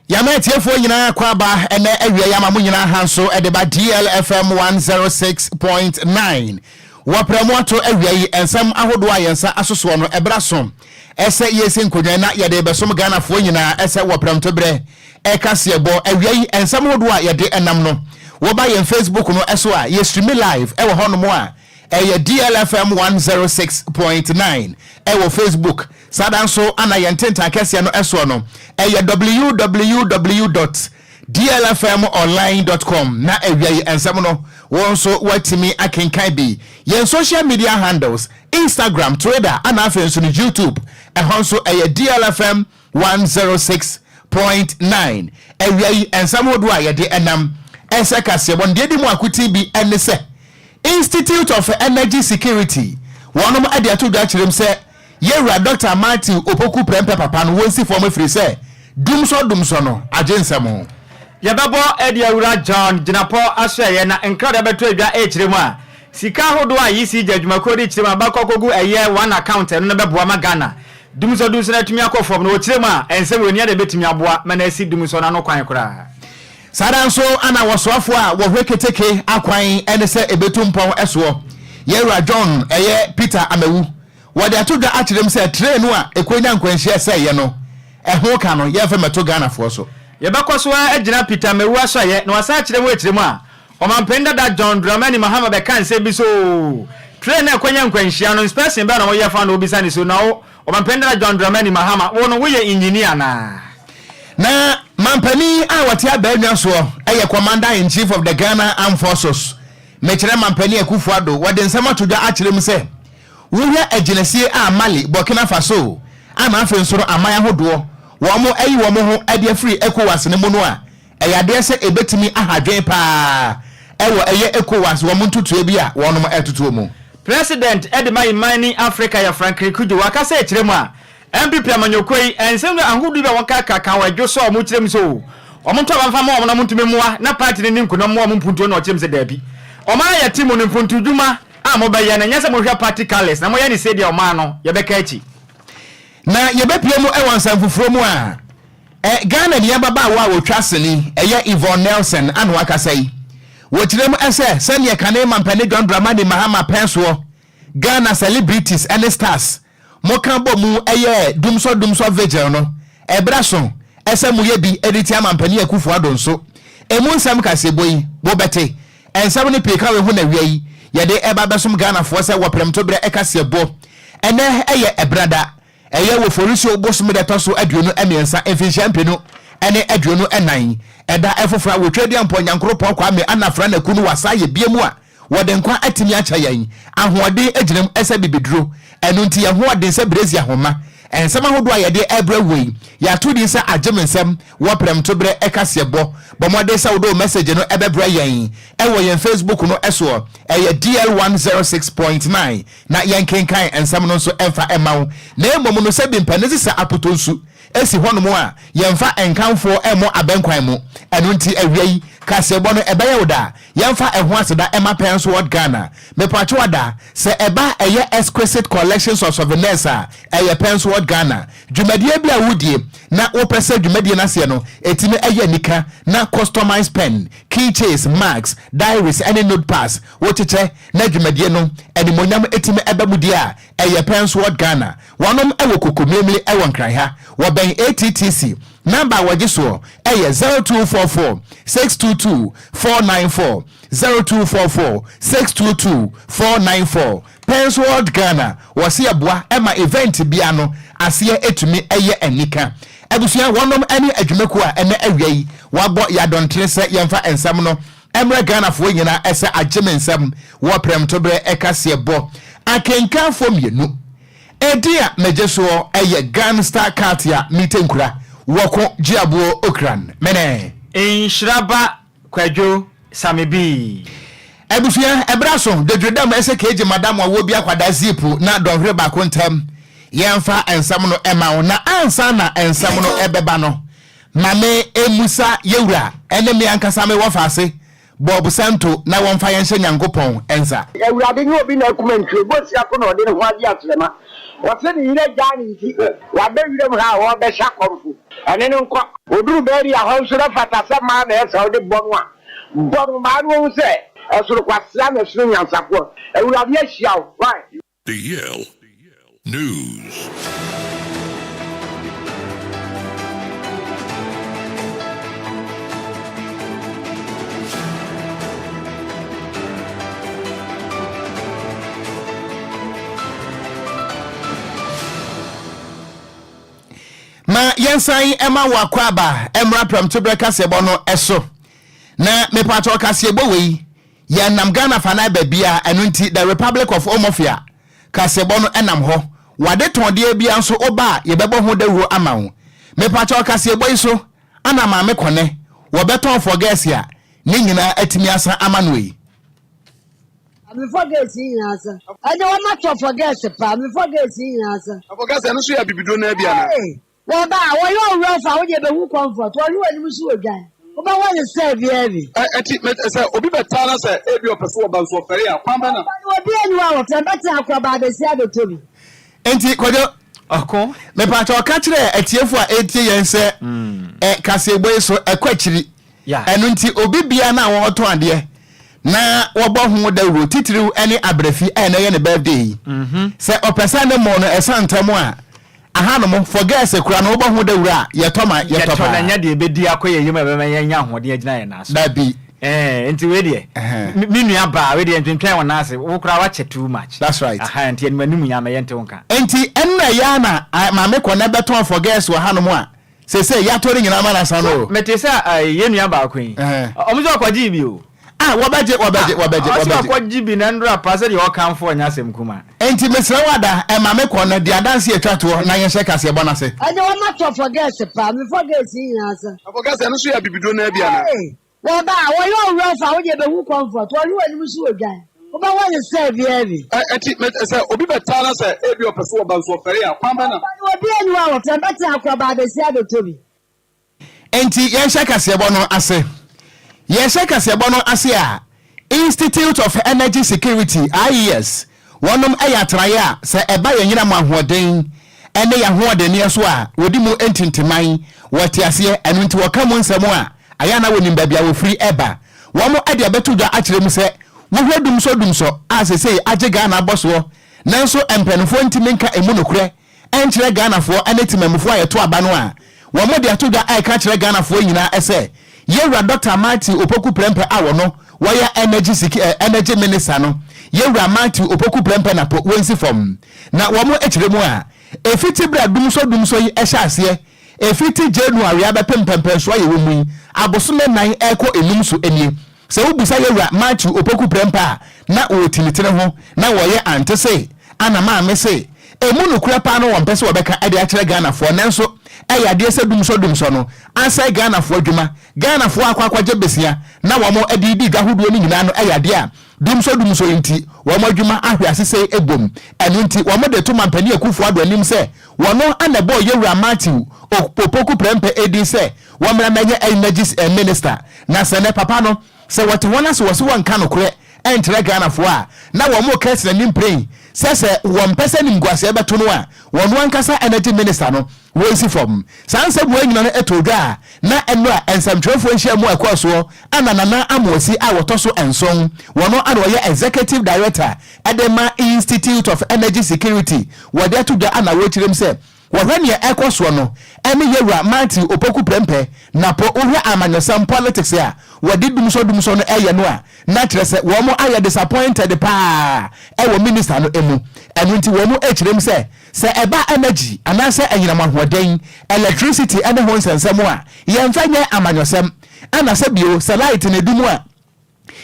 Yɛama atiefoɔ nyinaa kɔ aba ɛnɛ awia yi ama mo nyinaa ha nso ɛde ba DLFM 106.9 wɔprɛ mu ato awia yi nsɛm ahodoɔ a yɛn nsa asosoɔ no ɛberɛ so ɛsɛ yɛsi nkonnwa na yɛde bɛsom Ghanafoɔ nyinaa ɛsɛ wɔprɛm to berɛ ɛka seɛbɔ awia yi nsɛm ahodoɔ a yɛde ɛnam no wɔba yɛn Facebook no ɛso a yɛ stream live ɛwɔ hɔnom a ɛyɛ DLFM 106.9 ɛwɔ Facebook. Saa da nso ana yɛn ntentan kɛseɛ no ɛsoɔ no ɛyɛ www.dlfmonline.com na awia yi nsɛm no wɔn nso wɔatumi akenkan bi. Yɛn social media handles, Instagram, Twitter, ana afei nso no YouTube, ɛhɔ nso ɛyɛ DLFM 106.9. Awia yi nsɛm hodoɔ a yɛde ɛnam ɛsɛ kaseɛbɔ no deɛ di mu akoten bi ɛne sɛ Institute of Energy Security wɔnom ɛde ato dwa kyerɛm sɛ yɛwura Dr Matthew Opoku Prɛmpɛ papa no wɔnsi fam afiri sɛ dumsɔ dumsɔ no agye nsɛm. Yɛbɛbɔ ɛde awura John Gyinapɔ asoɛyɛ na nkradaa bɛtɔ adwa ɛkyerɛ mu a sika ahodoɔ a yisi gya adwumakuo de kyerɛ mu a bakɔ akɔgu ɛyɛ one account ɛno no bɛboa ma Ghana dumsɔ dumsɔ no atumi akɔ fam no wɔkyerɛ mu a ɛnsɛm wɔ ni ade bɛtumi aboa ma no asi dumsɔ no ano kwan koraa. Saa da nso ana wɔsoafoɔ a wɔhwɛ keteke akwan ɛne sɛ ɛbɛtu mpɔn ɛsoɔ, yɛwura John ɛyɛ Peter Amewu, wɔde ato dwa akyerɛ mu sɛ train no a ɛkɔnya nkwanhyia sɛ ɛyɛ no ɛho ka no yɛmfa mɛto Ghanafoɔ so. Yɛbɛkɔ so agyina Peter Amewu asoɛyɛ na wasan akyerɛ mu akyerɛ mu a ɔmampanin dada John Dramani Mahama bɛka nsɛm bi so train no ɛkɔnya nkwanhyia no inspection bɛɛ na wɔyɛ fa na obisa ne so na wo ɔmampanin dada John Dramani Mahama wo no woyɛ engineer anaa? Na mampanin a wɔte abɛɛnwa soɔ ɛyɛ Commander in Chief of the Ghana Armed Forces, mekyerɛ mampanin Akufo Addo, wɔde nsɛm ato dwa akyerɛ mu sɛ wohwɛ agyinasie a Mali, Burkina Faso ama afei nso no aman ahodoɔ wɔn mo ayi wɔn ho de afiri ECOWAS no mu no a, ɛyɛ adeɛ sɛ ɛbɛtumi ahadwen paa ɛwɔ ɛyɛ ECOWAS wɔn ntotoe bi a wɔn ɛtotoɔ mu. President ɛde ma Imani Africa yɛ Franklin Cudjoe wakasa akyerɛ mu a NPP amanyɔkuo yi nsɛm no ahodoɔ bi a wɔn kaka wɔ adwo so a wɔn kyerɛ mu so wɔn nto aba mfa ma wɔn na wɔn ntumi mmoa na party no ne nkonam mmoa wɔn mpuntuo na ɔkyerɛ mu sɛ daabi ɔman a yɛte mu no mpuntu dwuma a mobɛyɛ no nyɛ sɛ mohwɛ party colours na moyɛ ne sɛdeɛ ɔman no yɛbɛka akyi. Na yɛbɛpie mu ɛwɔ nsɛm foforɔ mu a Ghana ni ababaawa a wɔtwa sini ɛyɛ Yvonne Nelson ano akasa yi wɔkyerɛ mu ɛsɛ sɛneɛ kane mampani John Dramani Mahama pɛn soɔ Ghana celebrities ɛne stars moka bɔ mu ɛyɛ dumsɔ dumsɔ vigil no ɛberɛ so ɛsɛ moyɛ bi ɛde tia mampani Akufo Addo nso emu nsɛm kaseɛbɔ yi wobɛte nsɛm no pii ka wɔ ho. Na wia yi yɛde ɛba bɛsom Ghanafoɔ sɛ wɔprɛmto berɛ ɛkaseɛbɔ ɛnɛ ɛyɛ ɛbrada ɛyɛ wɔ Forisuo bosome de ɛtɔ so 23 mfinhyia 2024 ɛda ɛfoforɔ a wɔtwa di ampɔ Nyankoropɔn Kwame Anafra naku no wasa yɛ bie mu a wɔde nkwa atumi akyɛ yɛn ahoɔden agyinam ɛsɛ bibiduro ɛno nti yɛn hoɔden sɛ brezi ahoma. Nsɛm ahodoɔ a yɛde ɛbrɛ wɔ yi yɛato din sɛ agye me nsɛm wɔ prɛmto berɛ ɛka seɛ bɔ bɔ mmɔden sɛ wode wo message no ɛbɛbrɛ yɛn ɛwɔ yɛn Facebook no ɛsoɔ ɛyɛ DL 106.9 na yɛnkenkan nsɛm no nso ɛmfa ɛma wo. Na mmom no sɛ bi mpɛ ne sɛ apotɔ nsu esi hɔnom a yɛmfa nkamfoɔ ɛmmɔ abɛnkwan mu. Ɛno nti awia yi kaseɛbɔ no ɛbɛyɛ wo da yɛmfa ɛho aseda ɛma Pensword Ghana. Mepatwo ada sɛ ɛba ɛyɛ exquisite collections of souvenirs a ɛyɛ Pensword Ghana. Dwumadie bi a wodie na wopɛ sɛ dwumadie no aseɛ no ɛtumi ɛyɛ nika na customized pen, keychains, mugs, diaries ɛne notepads wokyekyɛ na dwumadie no animonyam ɛtumi ɛbɛ mu die a ɛyɛ Pensword Ghana. Wɔnom ɛwɔ Kokomlemle ɛwɔ Nkran ha, wɔbɛn ATTC. Number a wɔgye soɔ ɛyɛ 0244 622 494, 0244 622 494. Pensword Ghana wɔsi ɛboa ɛma event bia no aseɛ ɛtumi ɛyɛ anika. Abusua, wɔnom ɛne adwumakuo a ɛnɛ awia yi wabɔ yɛadɔntene sɛ yɛmfa nsɛm no ɛmmerɛ Ghanafoɔ nyinaa ɛsɛ agye me nsɛm wɔ prɛmtoberɛ ɛka seɛ bɔ akenkanfoɔ mmienu ɛdin a megye soɔ ɛyɛ Gunstar Katia Mitenkura wɔko gyeaboɔ Okran mene. Nhyiraba Kwadwo Same Bii. Abusua, ɛberɛ so dadwuredam ɛsɛ keegye madam a wɔ bi akwadaa zip na dɔnhwere baako ntam yɛmfa nsɛm no ɛma wo. Na ansa na nsɛm no ɛbɛba no ma me emusa yɛwura ɛne me ankasa me wɔ faase Bob Santo na wɔmfa yɛn hyɛ Nyankopɔn nsa. Awurade nye obi na akuma ntwie bosia ko na ɔde ne ho agye akyerɛma. Ɔse ne yere agyaa ne nti waba wiram ha a ɔrebɛhyɛ akɔmfo. Ɛne no nkɔ. Ɔduru baabi a hɔ nso na fata sɛ mmaa na ɛsɛ wode bɔ no a, bɔ no maa no ɔhu sɛ ɛsono kwasea na ɛsono nyansafoɔ. Awurade ahyia wo. Why? The Yale News. Ma yɛnsan ma wo akwaaba mmra prɛmtoberɛ kaseɛbɔ no so. Na mepatɔ kaseɛbɔ wei, yɛnam Ghana fa nan baabiara, ɛno nti The Republic of Omofia kaseɛbɔ no nam hɔ. W'ade tɔndeɛ biara nso woba a yɛbɛbɔ ho dawuro ama wo. Mepatɔ kaseɛbɔ yi so ana Maame Kɔnɛ wɔbɛtɔn fɔgɛɛse a ne nyinaa atumi asa ama no ei. Me forgets yi nyinaa sa. Ɛde wɔn atɔ forgets paa. Me forgets yi nyinaa sa. Na forgets ɛno nso yɛ abibiduro naa bi anaa? Hey, wɔba a wɔyɛ ɔwerɛ fa wo deɛ bɛhu comfort wɔhwe w'anim so wɔ dwan wobɛwɔ ne sɛ biara bi. Ɛ ɛti mɛ sɛ obi bɛtaa na sɛ ebi ɔpɛ so ɔba nso ɔfɛre a kwan bɛ na. Ɔba no obi ani hɔ a wɔfrɛ bɛtena akɔ ɔba abɛsi abɛtɔ bi. Nti Kwadwo, Ɔko. Mepatwa ɔka kyerɛ atiefo a ɛretie yɛn sɛ ɛ kaseɛbɔ yi so ɛkɔ akyiri. Ɛno nti obi biara no a ɔtɔn adeɛ na wɔbɔ ho dawuro titiriw ne abrɛfi a ɛnɛ yɛ ne birthday yi mhm. sɛ ɔpɛ sɛ ne mɔ no ɛsa ntɛm a ahanom for girls kura no wobɔ ho dawuro a yɛtɔ ma yɛtɔ paa. Yɛtɔ na nyɛ deɛ ɛbɛdi akɔ yɛ yam a ɛbɛma yɛnya ahoɔden agyina yɛn nan so. Dabi. Eh, nti wei deɛ me nua baa wei deɛ ntwentwɛn wɔn nan ase wo koraa wakyɛ too much. That's right. Aha nti anim anim yɛn amɛyɛ nte wo nka. Nti ɛnna yɛ ana maame kɔ na ɛbɛtɔn for girls wɔ hanom a Seesei yɛatɔ ne nyinaa ma no asa no o. Mete sɛ yɛn nua baako yi. Wɔn nso ɔkɔgyee bi o. Ah, wɔbɛgye, wɔbɛgye, wɔbɛgye, wɔbɛgye. Ɔsɛ ɔkɔgye bi na nnora pa sɛdeɛ ɔkamfo ɔnyɛ asɛm kuma. Enti mesrɛ wo Ada, ɛma me kɔ na di adanse a ɛtwa toɔ na yɛnhyɛ kaseɛbɔ no ase. Ɛnde wɔma tɔ forgets paa, me forgets yi nyinaa sa. Na forgets ɛno nso yɛ abibiduro no ara bi anaa? Hey! Wɔba a, wɔyɛ ɔwerɛfo a, wo deɛ bɛhu comfort, wɔhwe w'anim so wɔ dwan, wobɛwɔ ne sɛ biara bi. Ɛ, ɛnti, mɛ, sɛ obi bɛtaa na sɛ ebi ɔpɛ sɛ ɔba nso ɔfɛre a, kwan bɛn na. Ɔba no, obi nni hɔ a wɔfrɛ no, bɛtena akɔ aba abɛsi abɛtɔ bi. Enti yɛnhyɛ kaseɛbɔ no ase. Yɛhyɛ kaseɛbɔ no ase a, Institute of Energy Security, IES, wɔnom yɛ atenaeɛ a sɛ ɛba yɛn nyinam ahoɔden ne yɛn ahoɔdenneɛ so a, wɔdi mu ntintiman, wɔte aseɛ, ɛno nti wɔka mu nsɛm a, ayɛ a na wɔnim baabi a wɔfiri ba. Wɔn de abɛto dwa akyerɛ mu sɛ, wohwɛ dumsɔ dumsɔ a sesei agye Ghana abɔ soɔ, nanso mpaninfoɔ ntumi nka ɛmu nokorɛ nkyerɛ Ghanafoɔ ne temamufoɔ a yɛto aba no a, wɔn de ato dwa reka akyerɛ Ghanafoɔ nyinaa sɛ, Yɛwura Dɔkta Matthew Opoku Prempeh a wɔno wɔyɛ Energy Siki eh, Energy Minister no, Yɛwura Matthew Opoku Prempeh Napo wɔnsi fam. Na wɔn kyerɛ mu a, ɛfiti berɛ a dumsɔ dumsɔ yi hyɛ aseɛ, ɛfiti January abɛpem mpɛmpɛnsoɔ a yɛwɔ mu yi, abosome nnan ɛrekɔ enum so nie, Sɛ wobisa yɛwura Matthew Opoku Prempeh a, na ɔɔti ne tiri ho, na ɔɔyɛ ante se, ana maame se, ɛmu nokorɛ paa no wɔmpɛ sɛ wɔbɛka de akyerɛ Ghanafoɔ, nanso ɛyɛ adeɛ sɛ dumsɔ dumsɔ no asɛe Ghanafoɔ adwuma, Ghanafoɔ akɔ akɔgye besia na wɔn de redi dwa hodoɔ no nyinaa no ɛyɛ adeɛ a dumsɔ dumsɔ yi nti wɔn adwuma ahwe ase sei bom, ɛno nti wɔn de to Mampanin Akuffo Addo anim sɛ wɔno na ɛbɔɔ yɛwura Matthew Opoku Prempeh din sɛ Wɔmmra mmɛnyɛ Energy Minister. Na sɛ nɛ papa no, sɛ wɔte hɔ na sɛ wɔse wɔnka nokorɛ nkyerɛ Ghanafoɔ a, na wɔn reka asi n'anim pren sɛ sɛ wɔmpɛ sɛ animguaseɛ bɛto no a, wɔno ankasa Energy Minister no, wɔnsi fam. Saa nsɛm wei nyina no too dwa a, na nnora nsɛmtwerɛfoɔ nhyiamu a ɛkɔɔ soɔ a na Nana Amoasi a wɔtɔ so nson, wɔno na ɔyɛ Executive Director de ma Institute of Energy Security, wɔde ato dwa a na wɔrekyerɛ mu sɛ Wɔhwɛ nea ɛkɔ soɔ no ɛne Yɛwura Matthew Opoku Prempeh Napo wohwɛ amanyɔsɛm politics a wɔde dumsɔ dumsɔ no ɛyɛ no a na kyerɛ sɛ wɔn ayɛ disappointed paa ɛwɔ minister no mu ɛno nti wɔn ɛkyerɛ mu sɛ sɛ ɛba energy anaasɛ anyinam ahoɔden electricity ɛne ho nsɛnsɛm a yɛnfa nyɛ amanyɔsɛm ɛna sɛ bio sɛ light no ɛdum a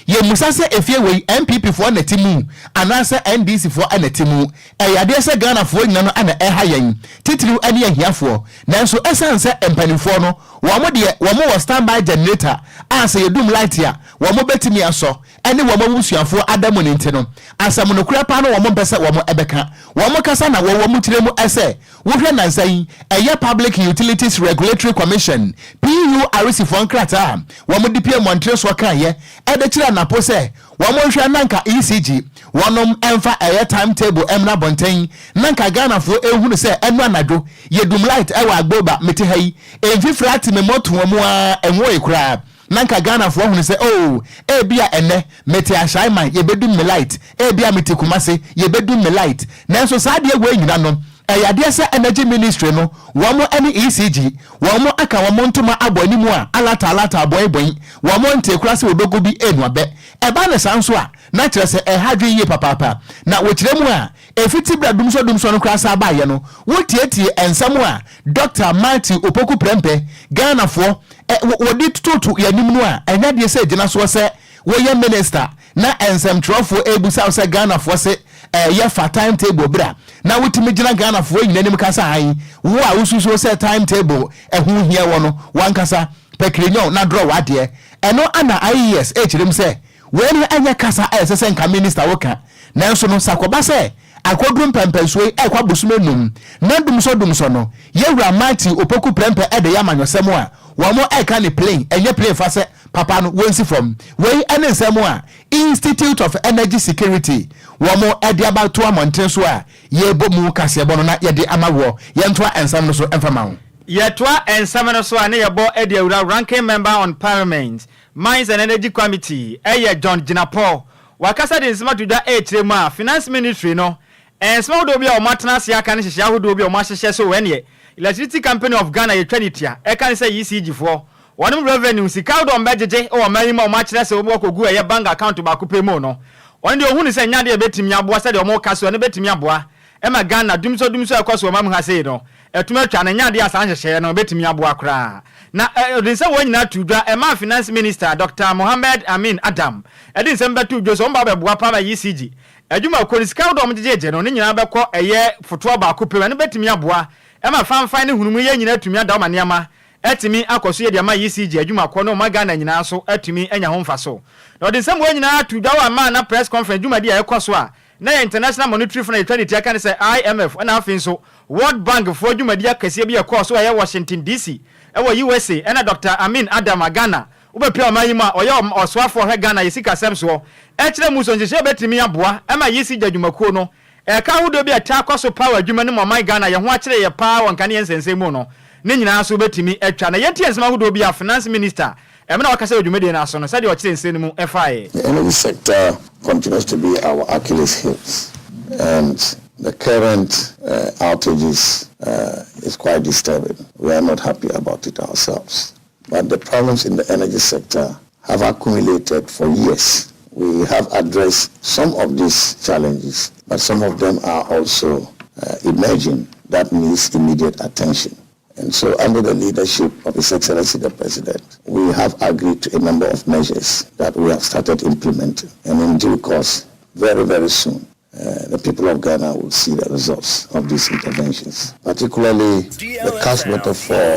Yɛmmisa sɛ efie wei NPP foɔ na ɛte mu anaasɛ NDC foɔ na ɛte mu. Ɛyɛ adeɛ sɛ Ghanafoɔ nyina no na ɛha yɛn, titiriw ne ahiafoɔ. Nanso ɛsiane sɛ mpanimfoɔ no, wɔn deɛ wɔn wɔ standby generator a sɛ yɛdum light a wɔn bɛtumi asɔ ne wɔn abusuafoɔ ada mu no nti no, asɛm nokorɛ paa no wɔn mpɛ sɛ wɔn bɛka. Wɔn kasa na wɔ wɔn tiri mu sɛ Wohwɛ nnansa yi, ɛyɛ Public Utilities Regulatory Commission, PURC, foɔ nkrataa a wɔde pue mmɔntene soɔ kaeɛ de kyerɛ Anapo sɛ wɔnhwɛ na anka ECG, wɔnom ɛmfa ɛyɛ time table ɛmmra abɔnten na nka Ghanafoɔ ɛnhunu sɛ ɛno anadwo yɛdum light ɛwɔ Agboba mete ha yi mfifire ate me mmɔtoa mu ara ɛnwoe koraa na nka Ghanafoɔ ahunu sɛ oh ebia ɛnnɛ mete Ashaiman yɛbɛdum me light ebia mete Kumase yɛbɛdum me light nanso saa adeɛ wei nyina no ɛyɛ adeɛ sɛ Energy Ministry no wɔn ɛne ECG wɔn aka wɔn ntoma abɔ anim a alata alata bɔin bɔin wɔn ntee koraa sɛ odogo bi ɛnua bɛ ɛba no saa nso a na kyerɛ sɛ ɛha adwene yie papaapa. Na wɔkyerɛ mu a, ɛfiti berɛ a dumsɔ-dumsɔ no koraa san baeɛ no, wotietie nsɛm a Dɔkta Matthew Opoku Prempeh, Ghanafoɔ, ɛ, wɔde tototo yɛn anim no a, ɛnyɛ adeɛ sɛ ɛgyina soɔ sɛ woyɛ minista na nsɛmtwerɛfoɔ rebisa wo sɛ Ghanafoɔ se ɛyɛ fa time table bra na wotumi gyina Ghanafoɔ nyina anim ka sɛ ae, wo a wosusuo sɛ time table ɛho hia wɔ no, w'ankasa pɛ kirenyɔn na drɔ w'adeɛ. Ɛno ana IES rekyerɛ mu sɛ Wei no nyɛ kasa a ɛsɛ sɛ nka minista wo ka, nanso no sɛ akɔba sɛ akɔduru mpɛnpɛnsoɔ yi ɛrekɔ abosome num na dumsɔ dumsɔ no yɛwura Matthew Opoku Prempeh de yɛ amanyɔsɛm a wɔn ɛreka ne plane ɛnyɛ plane fa sɛ papa no wɔnsi fam. Wei ne nsɛm a Institute of Energy Security wɔn de aba to amɔnten so a yɛrebɔ mu kaseɛbɔ no na yɛde ama woɔ. Yɛntoa nsɛm no so mfa ma wo. Yɛtoa nsɛm no so a ne yɛbɔ de awura Ranking Member on Parliament Mines and Energy Committee yɛ John Jinapor. Wakasa de nsɛm ato dwa rekyerɛ mu a Finance Ministry no nsɛm ahodoɔ bi a wɔatena ase aka ne nhyehyɛe ahodoɔ bi a wɔahyehyɛ sɛ ɛneɛ Electricity Company of Ghana yɛtwa ne tua ɛka ne sɛ ECG foɔ wɔnom revenue sika ahodoɔ a wɔbɛgyegye wɔ ɔman yi mu a wɔakyerɛ sɛ wɔbɛkɔgu ɛyɛ bank account baako pɛ mu no ɔno deɛ ɔhu no sɛ ɛnyɛ adeɛ a ɛbɛtumi aboa sɛdeɛ wɔka so ɛno bɛtumi aboa ma Ghana dumsɔdumsɔ a ɛkɔ so wɔ ɔman mu ha sei no Ɛtum atwa no, ɛnyɛ adeɛ a saa nhyehyɛeɛ no bɛtumi aboa koraa. Na ɔde nsɛm wei nyinaa too dwa, ɛmaa Finance Minister, Dɔkta Mohammed Amin Adam de nsɛm bɛtoo dwa sɛ wɔn ba bɛboa paa ma ECG adwumakuo no sika ahodoɔ a wɔgyegyegye no, ne nyinaa bɛkɔ ɛyɛ fotoɔ baako pɛ mu. Ɛno bɛtumi aboa ma fanfan ne hunumu yɛn nyinaa atumi ada hɔ ma nneɛma atumi akɔ so yie de ama ECG adwumakuo ne ɔman Ghana nyinaa nso atumi anya ho mfaso. Na ɔde nsɛm wei nyinaa too dwa wɔ ɛmaa na press conference dwumadie a ɛkɔ so a na ɛyɛ International Monetary Fund a yɛtwa ne ti aka ne sɛ IMF ɛna afei nso World Bank foɔ dwumadi akɛseɛ bi a ɛkɔɔ so a ɛyɛ Washington DC wɔ usa ɛna Dɔkta Amin Adam a Ghana wobɛpia ɔman yi mu a ɔyɛ ɔsoafoɔ ɔhwɛ Ghana yɛ sikasɛm soɔ ɛkyerɛ mu nso nhyehyɛɛ bɛtumi aboa ma yisi gya dwumakuo no ɛka ahodoɔ bi a ɛtaa kɔ so paa wɔ adwuma no mu ɔman Ghana yɛ ho akyere yɛ paa wɔ nkaneɛ nsɛnsɛm mu no ne nyinaa nso bɛtumi atwa na yɛntie nsɛm ahodoɔ bi a Finance Minister ɛmena wakasa wɔ dwumadie no aso no sɛdeɛ ɔkyerɛ nsɛm no mu ɛfaeɛ. The energy sector continues to be our Achilles heels and the current uh, outages uh, is quite disturbing. We are not happy about it ourselves. But the problems in the energy sector have accumulated for years. We have addressed some of these challenges, but some of them are also uh, emerging that needs immediate attention. And so under the leadership of His Excellency the President, we have agreed to a number of measures that we have started implementing. And in due course, very, very soon, uh, the people of Ghana will see the results of these interventions, particularly the cash waterfall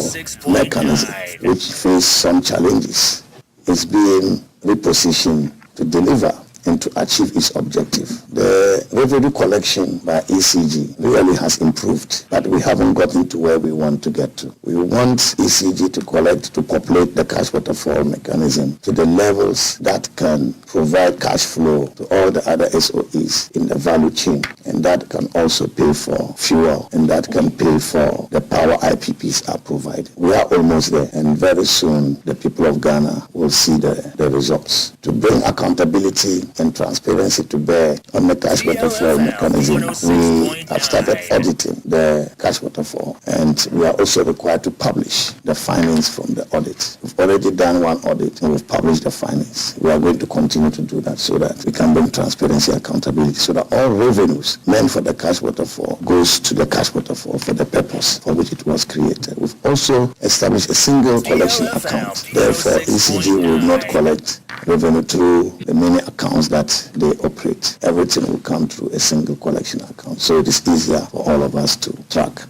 mechanism, which faced some challenges, is being repositioned to deliver and to achieve its objective. The revenue collection by ECG really has improved, but we haven't gotten to where we want to get to. We want ECG to collect, to populate the cash waterfall mechanism to the levels that can provide cash flow to all the other SOEs in the value chain, and that can also pay for fuel, and that can pay for the power IPPs are providing. We are almost there, and very soon the people of Ghana will see the, the results. To bring accountability and transparency to bear on the cash waterfall mechanism, we have started auditing the cash waterfall, and we are also required to publish the findings from the audit. We've already done one audit and we've published the findings. We are going to continue to do that so that we can bring transparency and accountability so that all revenues meant for the cash waterfall goes to the cash waterfall for the purpose for which it was created. We've also established a single collection account. Therefore, ECG will not collect revenue through the many accounts that they operate. Everything will come through a single collection account. So it is easier for all of us to track.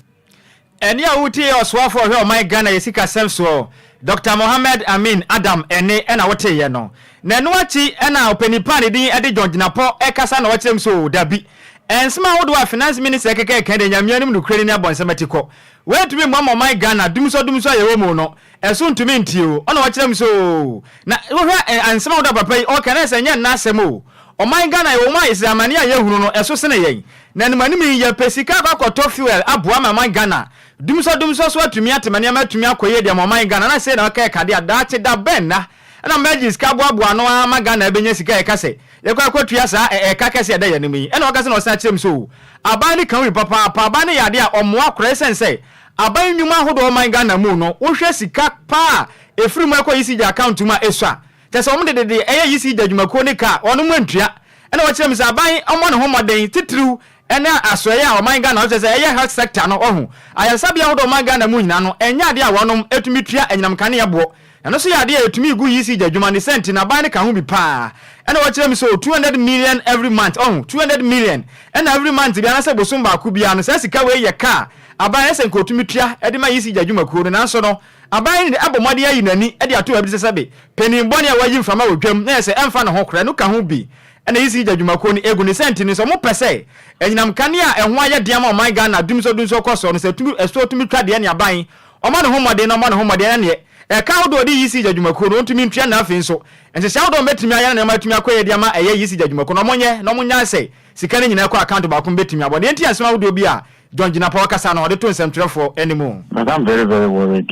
Ɛnne a wotie yɛ ɔsoafoɔ a ɔhwɛ ɔman Ghana yɛ sikasɛm soɔ, Dɔkta Mohammed Amin Adam ɛnne ɛna woteeɛ no. Na ɛno akyi ɛna ɔpanin pa a ne din de John Jinapor ɛkasa na ɔkyerɛ mu sɛ oo dabi, nsɛm ahodoɔ a Finance Minister ɛkeka ɛka deɛ Nyame anim nokorɛ ni ne abɔnsam atikɔ. Wei ntumi mmoa ma ɔman Ghana dumsɔ dumsɔ a yɛwɔ mu no ɛso ntumi ntie o. Ɔna ɔkyerɛ mu sɛ oo na wohwɛ nsɛm ahodoɔ a papa yi ɔka na ɛsɛ ɛnyɛ nna asɛm o. Ɔman Ghana yɛwɔ mu a yɛsɛ amane a yɛhunu no ɛso sene yɛn. Na animanim yi yɛpɛ sika akɔ akɔtɔ fuel aboa ma ɔman Ghana dumsɔ dumsɔ so atumi ate ma nneɛma atumi akɔ yie de ama ɔman Ghana na sei na ɔka ɛka deɛ a daakye da bɛn na ɛna mɛgye sika aboaboa ano ara ma Ghana abɛnya sika a ɛka sɛ yɛkɔ akɔtua saa ɛ ɛka kɛse a ɛda yɛn anim yi ɛna ɔka sɛ na ɔsan kyerɛ mu sɛ oo aban no ka ho bi papaapa aban no yɛ adeɛ a ɔmmoa koraa ɛsiane sɛ aban nnwuma ahodoɔ ɔman Ghana mu no wohwɛ sika paa a ɛfiri mu ɛkɔ ECG account mu a ɛsua Kyerɛ sɛ wɔn de de deɛ ɛyɛ ECG adwumakuo no ka a wɔnom antua. Ɛna wɔkyerɛ mu sɛ aban mmɔ ne ho mmɔden titiriw ɛne asoɛeɛ a ɔman Ghana kyerɛ sɛ ɛyɛ health sector no wahu. Ayaresabea ahodoɔ ɔman Ghana mu nyinaa no ɛnyɛ adeɛ a wɔnom tumi tua anyinam nkanea boɔ. Ɛno nso yɛ adeɛ a ɛtumi gu ECG adwuma ne sɛ nti no aban no ka ho bi paa. Ɛna wɔkyerɛ mu sɛ o 200 million every month ɔho 200 million ɛna every month biara anaasɛ bosom baako biara no saa sika wei yɛ ka a aban ɛsɛ nka ɔtumi tua de ma ECG adwumakuo no nanso no Aban no abɔ mmɔden ayi n'ani de ato baabi te sɛ sɛbe panin bɔne a wayi mframa wɔ dwam na ɛyɛ sɛ ɛmfa ne ho koraa no ka ho bi na ECG adwumakuo no egu. Ne saa nti no, sɛ wɔpɛ sɛ anyinam kanea a ɛho ayɛ den ama ɔman Ghana dumsɔ-dumsɔ kɔ soɔ no, sɛ tumi ɛsoɔ tumi twa deɛ ne aban ɔmmɔ ne ho mmɔden na ɔmmɔ ne ho mmɔden ɛneɛ ɛka ahodoɔ a ɔde ECG adwumakuo no ɔntumi ntua na afei nso nhyehyɛe ahodoɔ a wɔbɛtumi ayɛ na nneɛma atumi akɔ yie de ama ɛyɛ ECG adwumakuo no wɔnyɛ na wɔnnyae sɛ sika no nyinaa kɔ account baako mu bɛtumi abɔ. Deɛ nti a nsɛm ahodoɔ bi a John Jinapor kasa no ɔde to nsɛmtwerɛfoɔ anim. But I'm very very worried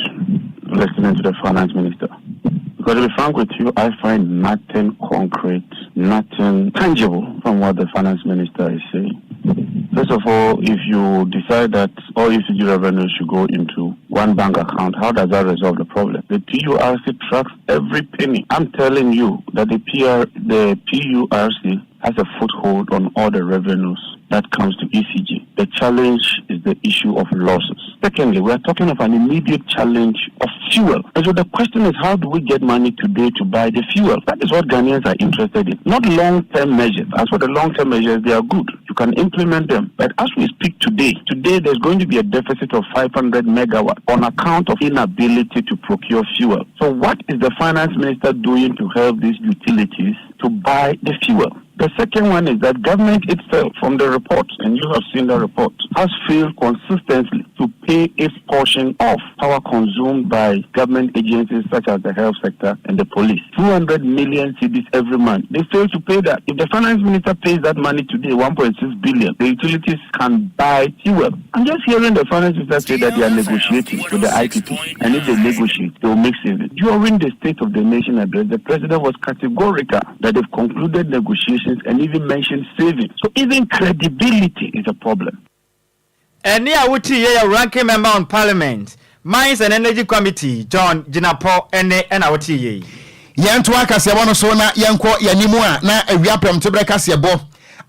listening to the finance minister because to be frank with you I find nothing concrete, nothing tangible from what the finance minister is saying. First of all, if you decide that all ECG revenues should go into one bank account, how does that resolve the problem? The PURC tracks every penny. I'm telling you that the PR, the PURC has a foothold on all the revenues that comes to ECG. The challenge is the issue of losses. Secondly, we are talking of an immediate challenge of fuel. And so the question is, how do we get money today to buy the fuel? That is what Ghanaians are interested in. Not long-term measures. As for the long-term measures, they are good. You can implement them. But as we speak today, today there's going to be a deficit of 500 megawatt on account of inability to procure fuel. So what is the finance minister doing to help these utilities to buy the fuel? The second one is that government itself, from the report, and you have seen the report, has failed consistently to pay its portion of power consumed by government agencies such as the health sector and the police. 200 million cedis every month. They fail to pay that. If the finance minister pays that money today, 1.6 billion, the utilities can buy fuel. I'm just hearing the finance minister say that they are negotiating with the IPP, and if they negotiate, they will make savings. During the State of the Nation address, the president was categorical that they've concluded negotiations and even mentioned savings. So even credibility is a problem. Ɛnne a wotii yɛ yɛ Ranking Member on Parliament, Mines and Energy Committee, John Jinapor nne na wotee yei. Yɛntoa kaseɛbɔ no so na yɛnkɔ yɛn anim a na awia prɛmtoberɛ kaseɛbɔ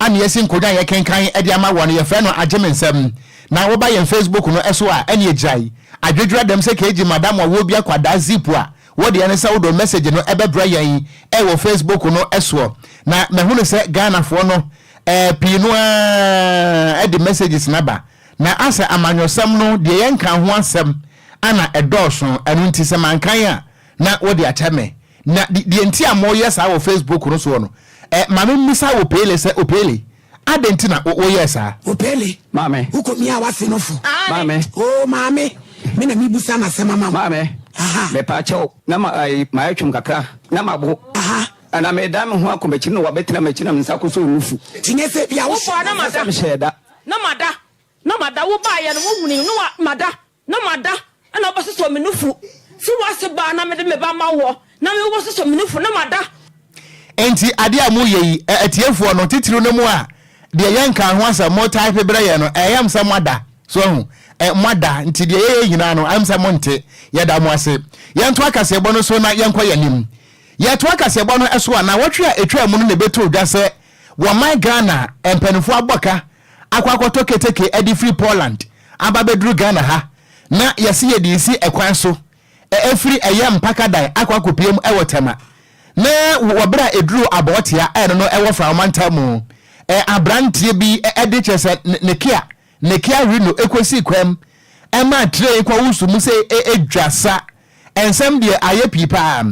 a na yɛasi nkonnwa a yɛkenkan de ama wɔ no yɛfrɛ no Agye Me Nsɛm. Na woba yɛn Facebook no so a ɛne agyae adwedwerɛ dɛm sɛ KG Madam Ɔwɔ bi akwadaa zip a wo deɛ ne sɛ wode wo message no bɛbrɛ yɛn wɔ Facebook no soɔ. Na mahunu sɛ Ghanafoɔ no pii no ara de messages no aba. Na asɛ amanyɔsɛm no deɛ yɛnka ho asɛm ana ɛdɔɔso ɛno nti sɛ mankan a na wode akyɛ me. Na deɛ nti a moyɛ saa wɔ Facebook no soɔ no, eh, ma memmisa Opele sɛ, Opele, adɛn nti na woyɛɛ saa? Opele, Maame. wokɔ mia w'ase no fo. Maame. Oo maame, me na mebusa n'asɛm ama wo. Maame, Aha. mepaakyɛw, na ma ayi mayɛ twom kakra, na mabo. Aha. Na medan me ho akɔ m'akyi na wabɛtena m'akyi na me nsa akɔsɔ nufu. Nti nyɛ sɛ bia Wo bɔɔ na wohyɛ. mada. Sɛ mehyɛɛ da. Na mada. Na mada. Wo baeɛ no, wohunii no na mada. Na mada na wobɛsosɔ me nufu. Fi w'ase ba na mede me ba ma woɔ, na me wobɛsosɔ me nufu, na mada. Enti adeɛ a moyɛ yi, atiefoɔ no, titiriw no mo a deɛ yɛnkaa ho asɛm, mo type brɛ yɛn no, ɛyɛ m sɛ moada. So ahu? Ɛ, moada. Nti deɛ yɛyɛ nyinaa no, ɛm sɛ monte. Yɛda mo ase. Yɛntoa kaseɛbɔ no so na yɛnkɔ yɛn anim. Yɛtoa kaseɛbɔ no so a, naawɔtwe a ɛtwaa mu no na ɛbɛtoo dwa sɛ wɔman Ghana mpanimfoɔ abɔ ka akɔ akɔtɔ keteke de firi Poland aba abɛduru Ghana ha na yɛse yɛde resi ɛkwan so ɛfiri ɛyɛ Mpakadan akɔ akɔpue mu wɔ Tema na wɔ berɛ a ɛduruu Abɔɔtea a ɛno no ɛwɔ Frao mantam mu abranteɛ bi de kyerɛ sɛ ne Kia ne Kia Reno ɛkɔsii kwam ɛmaa train kɔwoso mu sɛ ɛdwa sa Nsɛm deɛ ayɛ pii paa.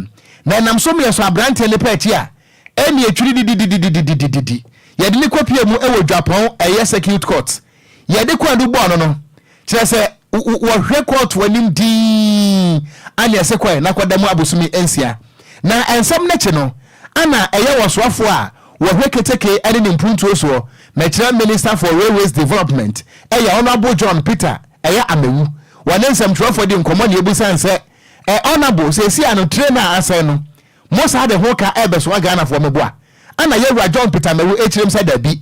Na ɛnam so meɛ so abranteɛ no pɛ akyi a, ɛnni atwiri didididididididi. Yɛde no kɔpie mu wɔ Dwapɔn ɛyɛ circuit court. Yɛde kwaadu bɔɔ no no, kyerɛ sɛ wɔhwɛ kɔɔto anim dinn ana ɛse kɔɛ na kɔda mu abosome nsia. Na nsɛm no akyi no, ana ɛyɛ wɔsoafoɔ a. wɔhwɛ keteke ne ne mpuntuo soɔ, mɛkyerɛ Minister for Railways Development, ɛyɛ Honourable John Peter ɛyɛ Amewu. Wɔne nsɛmtwerɛfoɔ di nkɔmmɔ na yɛbisa no sɛ, Ɛ Honourable, seesei ano train a asɛe no, mo saa de ho ka ɛrebɛsoa Ghanafoɔ meboa? Ɛna Yɛwura John Peter Amewu ɛkyerɛm sɛ dabi,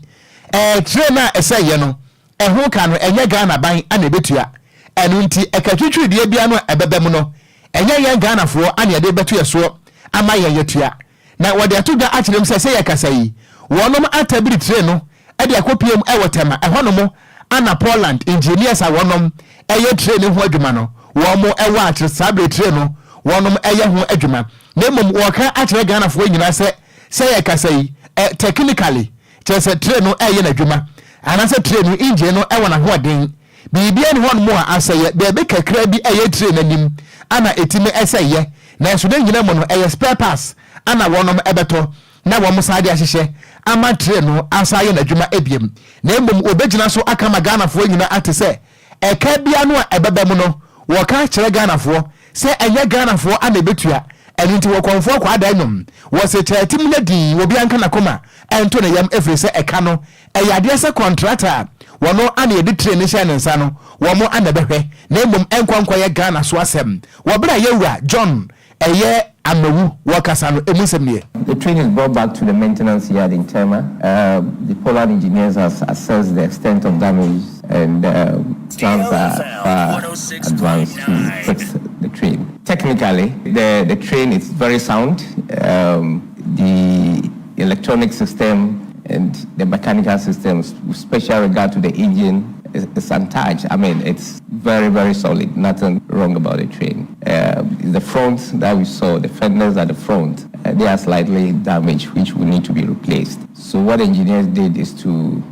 ɛɛ train a ɛsɛeɛ no, ɛho ka no ɛnyɛ Ghana ban na ɛbɛtua. Ɛno nti ɛkatwitwirideɛ biara no a ɛbɛba mu no, ɛnyɛ yɛn Ghanafoɔ na yɛde rebɛto yɛn soɔ ama yɛn yɛatua. Na wɔde ato dwa akyerɛ mu sɛ sɛ yɛkasa yi, wɔnom atabiri tire no de akɔpue mu wɔ Tema, ɛhɔnom ana Poland engineers a wɔnom yɛ tire no ho adwuma no wɔn wɔ a kyerɛ saa berɛ tire no wɔnom yɛ ho adwuma. Na mmom wɔka akyerɛ Ghanafoɔ nyinaa sɛ sɛ yɛkasa yi, technically Kyerɛ sɛ tray no reyɛ n'adwuma, anaasɛ tray no engine no wɔ n'ahoɔden. Biribiara nni hɔnom a asɛeɛ, baabi kakra bi a ɛyɛ tray no anim na ɛtumi sɛeɛ, nanso ne nyina mu no ɛyɛ spare parts na wɔnom bɛtɔ na wɔn san de ahyehyɛ ama tray no asan ayɛ n'adwuma biom. Na mmom wɔbɛgyina so aka ama Ghanafoɔ nyina ate sɛ ɛka biara no a ɛbɛba mu no wɔka kyerɛ Ghanafoɔ Sɛ ɛnyɛ Ghanafoɔ a na ɛbɛtua, ɛno nti wɔkɔmfoɔ kwaada nnwom. Wɔse kyɛɛte mu nyɛ dinn, obiara nka n'akoma nto ne yam ɛfiri sɛ ɛka no ɛyɛ adeɛ sɛ kɔntrata a wɔno a na yɛde train no hyɛɛ ne nsa no wɔn a na ɛbɛhwɛ na mmom ɛnkɔ nkɔyɛ Ghana so asɛm. Wɔ berɛ a Yɛwura John ɛyɛ Amawu wɔkasa no ɛmu nsɛm nie. The train is brought back to the maintenance yard in Tema. The Pollard engineers has assessed the extent of damage and plans are far advanced to fix the train. Technically, the, the train is very sound. the electronic system and the mechanical systems, with special regard to the engine, is, is untouched. I mean, it's very, very solid. Nothing wrong about the train. the front that we saw, the fenders at the front, they are slightly damaged, which will need to be replaced. So what engineers did is to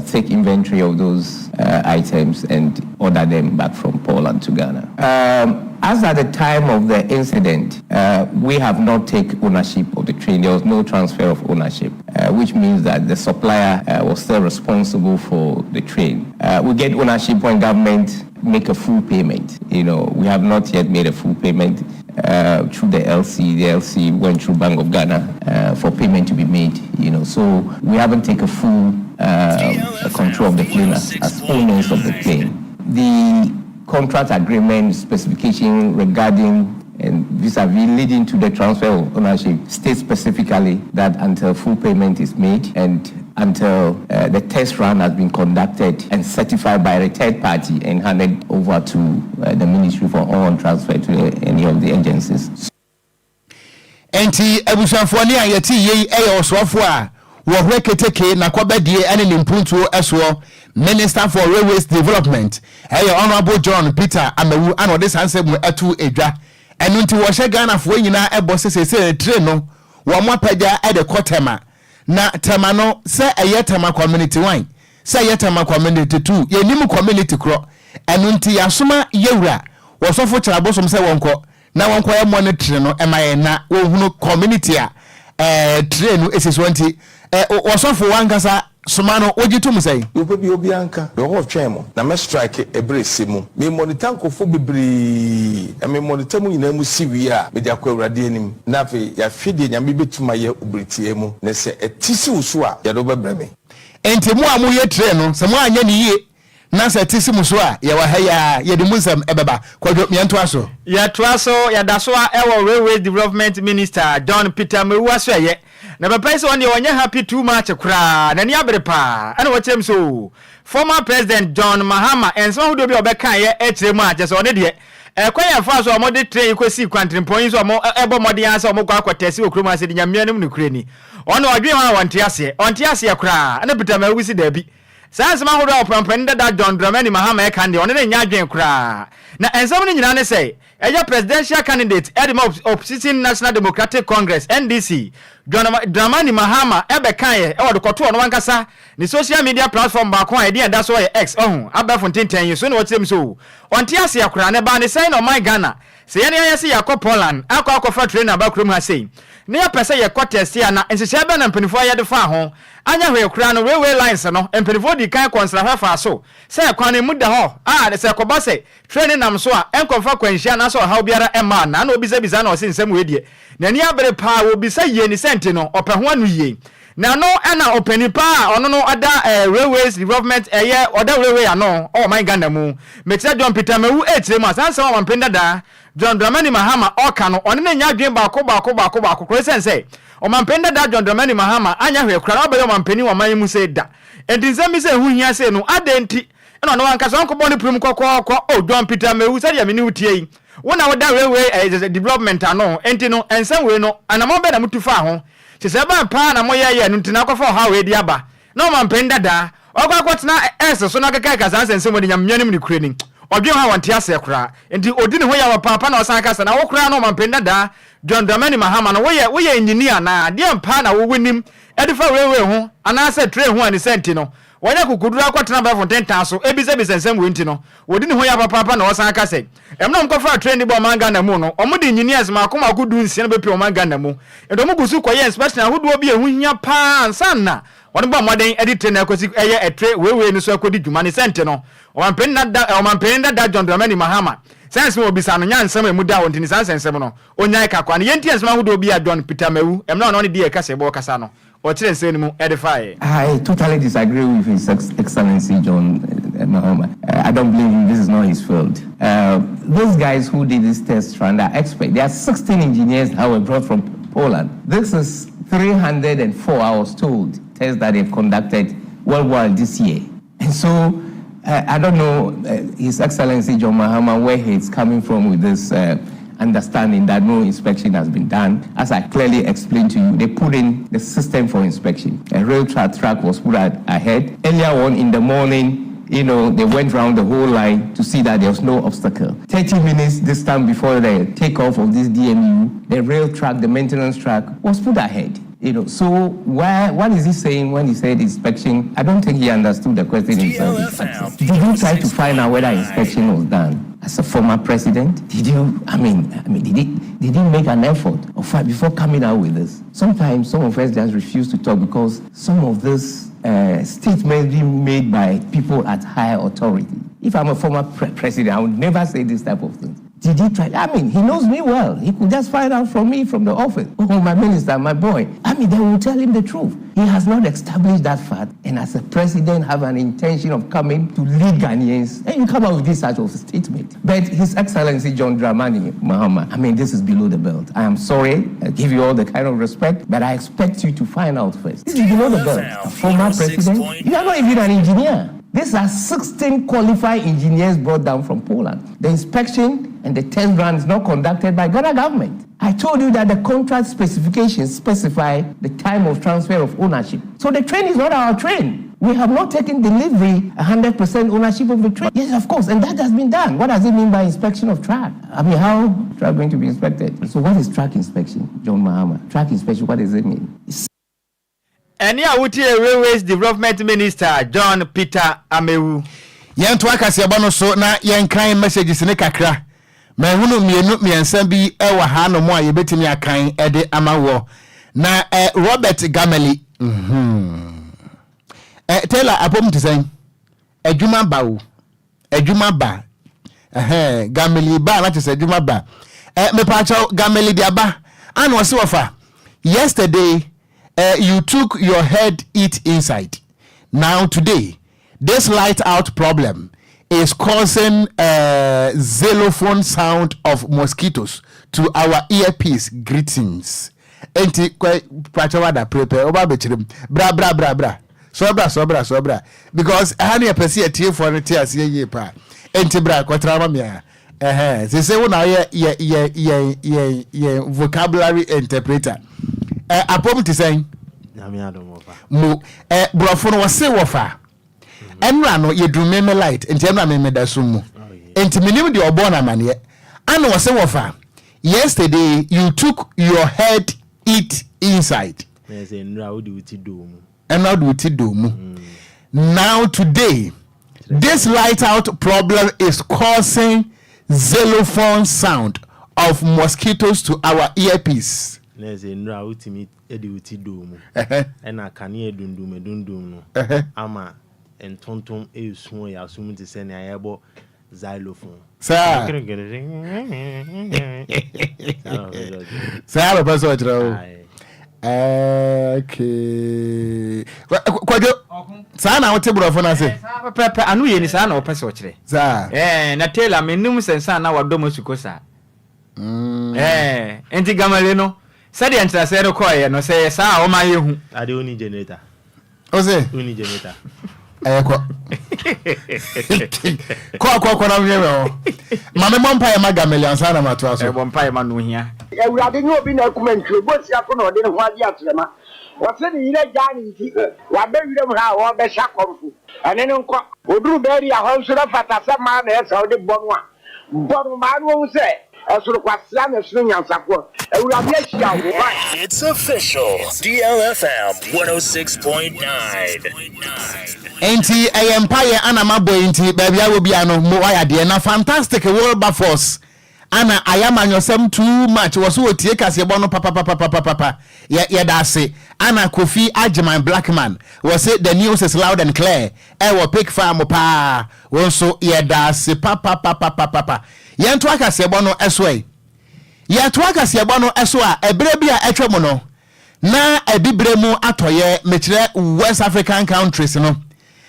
take inventory of those items and order them back from Poland to Ghana. as at the time of the incident, we have not taken ownership of the train. There was no transfer of ownership, which means that the supplier was still responsible for the train. we get ownership when government make a full payment. You know, we have not yet made a full payment through the LC. The LC went through Bank of Ghana for payment to be made. You know, so we haven't taken full control of the plane as, as owners of the plane. The contract agreement specification regarding and vis-a-vis leading to the transfer of ownership states specifically that until full payment is made and until the test run has been conducted and certified by a third party and handed over to the ministry for on transfer to any of the agencies. Enti abusuafoɔ ne a yɛte yei yɛ ɔsoafoɔ a wɔhwɛ keteke n'akɔbɛdie ne ne mpuntuo soɔ, Minister for Railways Development, ɛyɛ Honourable John Peter Amewu ana ɔde saa nsɛm mu ɛto edwa. Ɛno nti wɔhyɛ Ghanafoɔ nyinaa ɛbɔ sɛ seesei train no wɔn apagya de kɔ Tema. Na Tema no sɛ ɛyɛ Tema Community 1 sɛ ɛyɛ Tema Community 2 yɛnnim community korɔ. Ɛno nti yɛasoma Yɛwura Wɔsɔfo Kyerɛabosom sɛ wɔnkɔ na wɔnkɔyɛ monitoring no ɛma yɛn na wɔhunu community a ɛɛ train no esi soɔ nti ɛ wɔsɔfo wankasa soma no wogye tom sɛn? Deɛ ɔpɛ biara obiara nka. Mewɔ hɔ retwɛn mo, na mɛ strike ɛberɛ ɛsɛ mu. Me monitor nkorɔfoɔ bebree, na me monitor mo nyinaa mu si wie a, mede akɔ Awurade anim, na afei yɛahwɛ deɛ Nyame bɛtum ayɛ wɔ bere tiaa mu, na sɛ ɛte si wo so a, yɛde wo bɛbrɛ me. Enti mo a moyɛ train no, sɛ moanyɛ no yie Na sɛ ɛte si mo so a, yɛwɔ ha yi ara, yɛde mu nsɛm bɛba. Kwadwo, yɛntoa so. Yɛtoa so, yɛda so ara wɔ Railways Development Minister John Peter Mawuah Asoɛeɛ. Na papa yi sɛ ɔno deɛ ɔnyɛ happy too much koraa, n'ani abere paa. Ɛna wɔkyerɛ mu sɛ oo, former President John Mahama nsɛm ahodoɔ bi a ɔbɛkaeɛ kyerɛ mu a, kyerɛ sɛ ɔno deɛ, ɛkwan a ɛfaa so a wɔde train yi kɔsii kwantenpɔn yi so a wɔbɔ mmɔden ara sɛ wɔkɔ akɔ tɛse wɔ kurom ha sɛ de Nyame anim nokorɛ ni. Ɔno ɔdwen ho a ɔnte aseɛ, ɔnte aseɛ koraa. Ɛna Peter Mawuah se daabi, Saa nsɛm ahodoɔ a Ɔpampanin dada John Dramani Mahama reka no deɛ, ɔne no nyɛ adwene koraa. Na nsɛm no nyinaa ne sɛ, ɛyɛ Presidential candidate de ma Opposition National Democratic Congress, NDC, John Dramani Mahama bɛkaeɛ wɔ de kɔtoo ɔno ankasa ne social media platform baako a ɛdin a ɛda soɔ yɛ X, ɔho, abɛɛfo ntentɛn yi so na ɔkyerɛ mu sɛ oo, ɔnte aseɛ koraa na ɛbaa ne sɛn na ɔman Ghana Sɛ yɛn ara yɛse yɛakɔ Poland akɔ akɔfa train aba kurom ha sei, na yɛpɛ sɛ yɛkɔ tɛste a, na nhyehyɛe bɛn na mpanimfoɔ ayɛ de faa ho? Anyɛ hwee koraa no, railway lines no, mpanimfoɔ dii kan kɔɔ nsrahwɛ faa so sɛ kwan no emu da hɔ a sɛ ɛkɔba sɛ train no nam so a, ɛnkɔmfa kwanhyia anaasɛ ɔhaw biara mma anaa? Na ɔbisabisaa na ɔse nsɛm wei deɛ, n'ani abere paa, ɔbisa yie ne sɛ nti no, ɔpɛ ho anoyie. Na ɛno na ɔpanin paa a ɔno no ɔda Railways Development ɛyɛ ɔda railway ano wɔ ɔman Ghana mu, mekyerɛ John Peter Amewu ɛrekyerɛ mu a saa nsɛm a ɔmanpanin dada John Dramani Mahama ɔreka no ɔne no nyɛ adwene baako baako baako baako koraa ɛsiane sɛ ɔmanpanin dada John Dramani Mahama anyɛ hwee koraa na wabɛyɛ ɔmanpanin wɔ ɔman yi mu sei da. Enti nsɛm bi sɛ ɛho hia sei no adɛn nti na ɔno ankasa ɔnkɔbɔ ne pirim kɔkɔɔkɔ? Oh John Peter Amewu sɛdeɛ me ne wo tie yi wo na woda railway development ano enti no nsɛm wei no anammɔn bɛn na motu faa ho? Nhyehyɛe bɛn paa na moyɛeɛ ɛno nti na akɔfa ɔhaw wei de aba? Na ɔmanpanin dada a ɔkɔ akɔtena S so na ɔkekaeka saa nsɛnsɛm wei de Nyame anim nokorɛ ni. Ɔdwen ho a ɔnte aseɛ koraa. Nti ɔdi ne ho yaw papaapa na ɔsan ka sɛ na wo koraa no ɔmanpanin dada John Dramani Mahama no woyɛ woyɛ engineer anaa? Deɛn paa na wo wonim de fa railway ho anaasɛ train ho a ne saa nti no wanya akokoduru akɔtena abɛɛfo ntentan so rebisabisa nsɛm wei nti no wɔdi ne ho yaw papaapa na ɔsan ka sɛ Mmerɛ a wɔkɔfaa train de baa ɔman Ghana mu no, wɔde engineers mmaako mmaako du nsia na bɛpue ɔman Ghana mu. Enti wɔn gu so kɔyɛ inspection ahodoɔ bi a ɛho hia pa ara ansa na wɔn bɔ mmɔden de train no akɔsi ɛyɛ ɛtre weiwei no so akɔdi dwuma. Ne sɛ nti no, Ɔmanpanin dada Ɔmanpanin dada John Dramani Mahama sɛ nsɛm a wɔbisa no nyɛ nsɛm a ɛmu da hɔ nti ne saa nsɛnsɛm no ɔnyae ka kwa. Ne yɛntie nsɛm ahodoɔ bi a John Peter Mawu mmerɛ a ɔne ɔne DA kasaɛbɔ rekasa no ɔkyerɛ nsɛm no mu de faeɛ. I totally disagree with His Excellency John eh, Mahama. Eh, I don't believe him. This is not his field. Uh, those guys who did this test run are experts. There are 16 engineers that were brought from Poland. This is 304, I was told, tests that they've conducted worldwide this year. And so uh, I don't know uh, His Excellency John Mahama where he's coming from with this uh, understanding that no inspection has been done. As I clearly explained to you, they put in the system for inspection. A rail track, track was put ahead. Earlier on in the morning, you know, they went round the whole line to see that there was no obstacle. 30 minutes this time before the takeoff of this DMU, the rail track, the maintenance track was put ahead. You know, so why, what is he saying when he said inspection? I don't think he understood the question himself. Did you try to find out whether inspection was done? As a former president, did you, I mean, I mean, did he, did he make an effort of, before coming out with this? Sometimes some of us just refuse to talk because some of this uh, statements being made by people at higher authority. If I'm a former pre president, I would never say this type of thing. Did he try? I mean, he knows me well. He could just find out from me from the office. Oh, my minister, my boy. I mean, they will tell him the truth. He has not established that fact. And as a president, have an intention of coming to lead Ghanaians. And you come out with this sort of statement. But His Excellency John Dramani Mahama, I mean, this is below the belt. I am sorry. I give you all the kind of respect, but I expect you to find out first. This is below the belt. A former president, you are not even an engineer. These are 16 qualified engineers brought down from Poland. The inspection and the test run is not conducted by Ghana government. I told you that the contract specifications specify the time of transfer of ownership. So the train is not our train. We have not taken delivery 100% ownership of the train. Yes, of course, and that has been done. What does it mean by inspection of track? I mean, how track going to be inspected? So what is track inspection, John Mahama? Track inspection, what does it mean? Ɛnne a wotiee Railways Development Minister John Peter Amewu. Yɛntoa kaseɛbɔ no so na yɛnkan messages no kakra. Mahunu mmienu mmiɛnsa bi wɔ ha nom a yɛbɛtumi akan de ama woɔ. Na eh, Robert Gameli. Mm -hmm. eh, Taylor, apom te sɛn? Adwuma ba o. Adwuma ba. Ɛhɛn, Gameli ba na kyerɛ sɛ adwuma ba. Eh, mepaakyɛw, Gameli de aba. Ana ɔse wɔfa, yesterday eh, you took your head it inside. Now today, this light out problem is causing eh, xylophone sound of mosquitoes to our earpiece. Greetings. Enti, kɔ, paakyɛw ada, prepare, ɔba abɛkyerɛ mu. Bra, bra, bra, bra. Sɔɔ bra, sɔɔ bra, sɔɔ bra. Because ɛha ne yɛpɛ sɛ yɛtiefoɔ no te aseɛ yie paa. Enti bra, kɔtena ma me a. Ɛhɛn, sese wo na woyɛ yɛ yɛ yɛn yɛn yɛn vocabulary interpreter. Ɛ apom te sɛn? Nyame adom wɔfa. Mo ɛ borɔfo no wɔse wɔfa. Ɛnora no yɛduru meme light nti ɛnora meme da sum mu. Nti menim deɛ ɔbɔɔ no amaneɛ. Ana wɔse wɔfa. Yesterday you took your head it inside. Na yɛ sɛ nnura wode wo ti doo mu. Ɛna wode wo ti doo mu. Now today, this light out problem is causing xylophone sound of mosquitoes to our earpiece. Na yɛ sɛ nnura wotumi de wo ti doo mu. Ɛna kanea dundum adundum no ama ntontom resu wɔ yɛn aso mu te sɛ nea yɛrebɔ xylophone. Saa. Saa na ɔpɛ sɛ ɔkyerɛ o. Okay. Kwadwo, saa na wote borɔfo no ase? Saa pɛpɛpɛ, ano yɛ ni saa na wɔpɛ sɛ ɔkyerɛ. Saa. Ɛɛ na Taylor menim sɛ nsa na wadɔ mu asuko saa. Ɛɛ nti Gamale no sɛdeɛ nkyerɛaseɛ no kɔeɛ no sɛ ɛyɛ saa a ɔma yɛhu. Ade wonni generator. Ose. Wonni generator. Ɛyɛ kɔ. Kɔ kɔ kɔ na hwɛ hɔ. Ma me bɔ mpaeɛ ma Gamale ansa na matoa so. Bɔ mpaeɛ ma no ohia. Awurade nyɛ obi na akum antwie, bosia so na ɔde ne ho agye akyerɛma. Ɔse ne yere agyaa no nti, waba wiram ha a ɔrebɛhyɛ akɔmfo. Ɛne no nkɔ. Ɔduru Beria hɔ nso na fata sɛ mmaa na ɛsɛ wode bɔ no a, Bɔ no maa no ohu sɛ ɛsono kwasea na ɛsono nyansafoɔ. Awurade ahyira wo. Why? It's official, DLFM 106.9. Enti ɛyɛ mpaeɛ ana mabɔ yi nti baabi a wɔ biara no mo wayɛ adeɛ na fantastic Wilberforce ana ayɛ amanyɔsɛm too much wɔ so wɔ tie kaseɛbɔ no papapapapapa yɛ yɛda ase ana Kofi Agyeman Blackman wɔ se the news is loud and clear Ɛwɔ pig farm paa. Wo nso yɛdaase papapapapapa. Yɛntoa kaseɛbɔ no so ɛ. Yɛtoa kaseɛbɔ no so a, ɛberɛ bi a atwa mu no, na Abibire mu atɔeɛ, mekyerɛ West African countries no,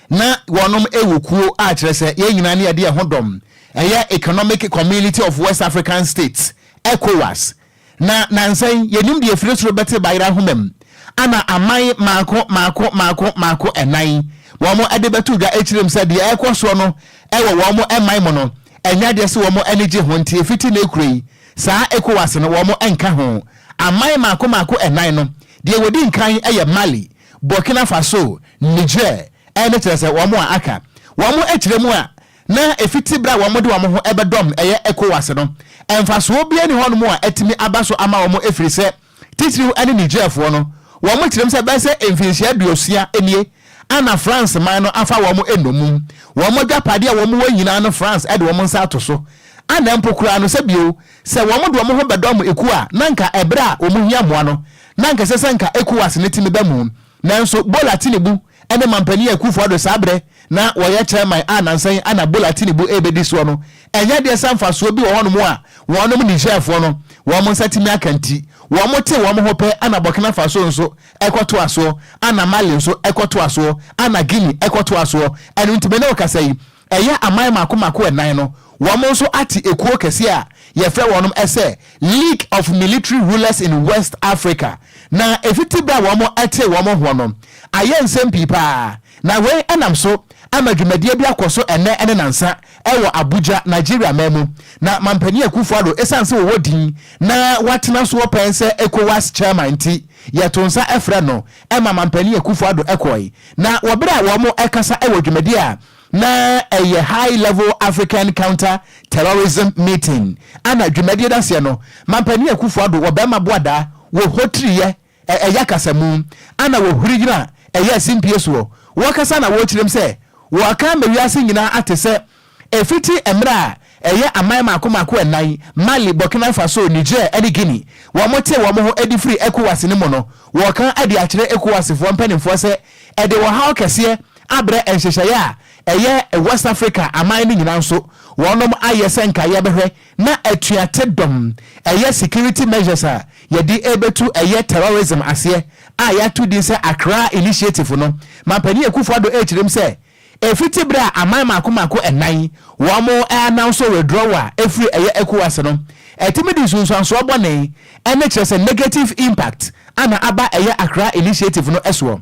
na wɔnom wɔ kuo a kyerɛ sɛ yɛn nyinaa ne yɛde yɛn ho dɔm, ɛyɛ Economic Community of West African States, ECOWAS. Na nansa yi, yɛnim deɛ ɛfiri soro bɛte bayerɛ ahoma mu, ana aman mmaako mmaako mmaako mmaako ɛnan wɔn de bɛto dwa akyire mu sɛ deɛ ɛrekɔ soɔ no wɔ wɔn man mu no ɛnyɛ adeɛ sɛ wɔn ani gye ho nti ɛfiti nnɛ kuro yi saa ECOWAS no wɔn nka ho. Aman mmaako mmaako ɛnan no deɛ wɔdi nkan yɛ Mali, Burkina Faso, Niger ɛne kyerɛ sɛ wɔn a aka wɔn akyire mu a Na ɛfiti berɛ a wɔde wɔn ho bɛdɔm ɛyɛ ECOWAS no, mfasoɔ biara nni hɔnom a atumi aba so ama wɔn ɛfiri sɛ titiriw ne Nigerfoɔ no, wɔn kyerɛm sɛ bɛyɛ sɛ mfinhyia aduosia nie a na France man no afa wɔn nnommum. Wɔn agyapadeɛ a wɔn wɔ nyinaa no France de wɔn nsa ato so. Ana mpo koraa no sɛ bio sɛ wɔn de wɔn ho bɛdɔm ekuo a na nka ɛberɛ a wɔn hia mmoa no na nka ɛsɛ sɛ nka ECOWAS no tumi ba mu. Nanso Bola Tinubu ne Mampanin Akuffo Addo saa berɛ na wɔyɛ chairman a nansa yi na Bola Tinubu rebɛdi soɔ no, ɛnyɛ deɛ sɛ mfasoɔ bi wɔ hɔnom a wɔnom Nigerfoɔ no wɔn nsa tumi aka nti, wɔn te wɔn ho pɛ na Burkina Faso nso kɔtoa soɔ, na Mali nso kɔtoa soɔ, na Guinea kɔtoa soɔ. Ɛno nti me ne wo kasa yi, Ɛyɛ aman mmaako mmaako ɛnan no, wɔn nso ate ekuo kɛseɛ a yɛfrɛ wɔnom sɛ League of Military Rulers in West Africa. Na ɛfiti berɛ a wɔn tee wɔn hoɔ no, ayɛ nsɛm pii pa ara. Na wei nam so ama dwumadie bi akɔ so ɛnnɛ ne nansa wɔ Abuja, Nigeria man mu. Na Mampanin Akuffo Addo, ɛsiane sɛ wɔwɔ din na watena soɔ pɛn sɛ ECOWAS Chairman nti, yɛtoo nsa frɛɛ no ma Mampanin Akuffo Addo kɔe. Na wɔ berɛ a wɔn rekasa wɔ dwumadie a na ɛyɛ High Level African Counter Terrorism Meeting ana dwumadie no aseɛ no, Mampanin Akuffo Addo wɔ bɛrima boadaa wɔ hotiriyɛ ɛyɛ akasamu ana wɔ huri gyina ɛyɛ simpie soɔ wɔkasa na wɔkyerɛm sɛ wɔka ama wiase nyinaa ate sɛ Ɛfiti mmerɛ a ɛyɛ aman mmaako mmaako ɛnan, Mali, Burkina Faso, Niger ne Guinea, wɔn tee wɔn ho adi firii Ecowas no mu no, wɔreka de akyerɛ Ecowas foɔ mpanimfoɔ sɛ ɛde ɔhaw kɛseɛ abrɛ nhyehyɛeɛ a ɛyɛ West Africa aman no nyinaa nso wɔnom ayɛ sɛ nka yɛbɛhwɛ na atuate dɔm ɛyɛ security measures a yɛde rebɛtu ɛyɛ terrorism aseɛ a yɛato din sɛ Accra Initiative no. Mampanin Akufo-Addo rekyerɛm sɛ Ɛfiti berɛ a aman mmaako mmaako ɛnan wɔn announce withdrawal a ɛfiri ɛyɛ ECOWAS no, ɛtumi de nsunsuansoɔ bɔne ɛne kyerɛ sɛ negative impact ana aba ɛyɛ Accra Initiative no soɔ.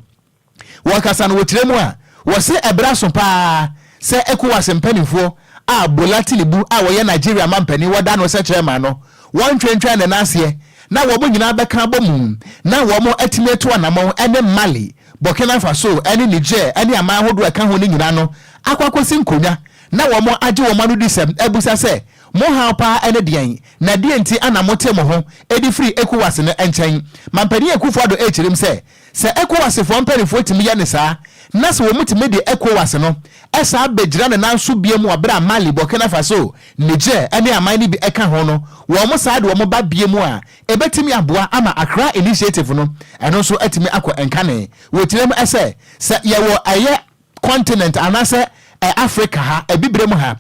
Wɔkasa no wɔkyerɛ mu a, wɔse ɛberɛ aso paa sɛ ECOWAS mpaninfoɔ a Bola Tinubu a ɔyɛ Nigeria mampanin wɔda ano sɛ chairman no, wɔntwentwɛn ne nan aseɛ na wɔn nyinaa bɛka abɔ mu na wɔn atumi atu anamɔn ɛne Mali Burkina Faso ne Niger ne aman ahodoɔ a ɛka ho no nyinaa no akɔ akɔsi nkonnwa na wɔn agye wɔn anodisɛm abisa sɛ, Mo haw paa ne deɛn, na deɛn nti na mote mo ho de firi Ecowas no nkyɛn? Mampanin Akufo-Addo rekyerem sɛ, sɛ Ecowas-foɔ mpanimfoɔ tumi yɛ no saa, na sɛ wɔtumi de Ecowas no san bɛgyina ne nan so biom wɔ berɛ a Mali, Burkina Faso, Niger ne aman no bi ka ho no, wɔn saa de wɔn ba biom a, Ɛbɛtumi aboa ama Accra Initiative no ɛno nso atumi akɔ nkane. Wɔ tirim sɛ, sɛ yɛwɔ ɛyɛ continent anaasɛ Africa ha, Abibirem ha,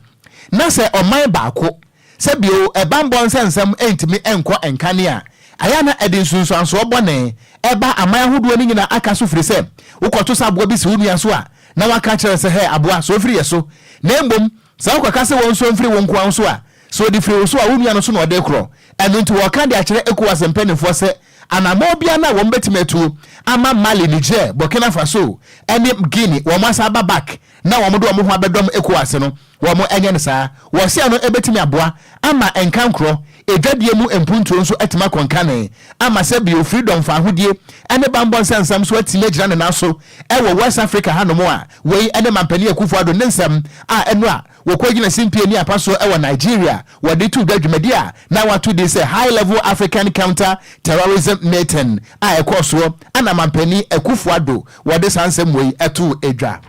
na sɛ ɔman baako, sɛ bio, ɛbanbɔ nsɛnsɛm ntumi nkɔ nkane a, Ayɛ a na ɛde nsunsuansoɔ bɔne ba aman ahodoɔ no nyinaa aka so firi sɛ wokɔto sɛ aboa bi si wo nua so a na waka akyerɛ no sɛ hɛ aboa sɔ firi yɛ so na mmom sɛ wokɔka sɛ wɔnsɔ mfiri wo nkoa wo so a sɛ ɔde firi wo so a wo nua no so na ɔde korɔ. Ɛno nti wɔreka de akyerɛ ECOWAS mpaninfoɔ sɛ anammɔn biara no a wɔn bɛtumi atuo ama Mali, Niger, Burkina Faso ne Guinea wɔn asan aba back na wɔn de wɔn ho abɛdɔm ECOWAS no, wɔn nyɛ no saa. Wɔse ɛno bɛtumi aboa ama nkankorɔ, edwadie mu mpuntuo nso atumi akɔ nkane, ama sɛ bio freedom faahodie ne banbɔ nsɛnsɛm nso atumi agyina ne nan so wɔ West Africa hanom a wei ne Mampanin Akuffo Addo ne nsɛm a ɛno a wɔkɔgyina simpie ne apa soɔ wɔ Nigeria wɔde too dwa dwumadi a na wɔato din sɛ High Level African Counter Terrorism Meeting a ɛkɔɔ soɔ ana Mampanin Akuffo Addo wɔde saa nsɛm wei too dwa.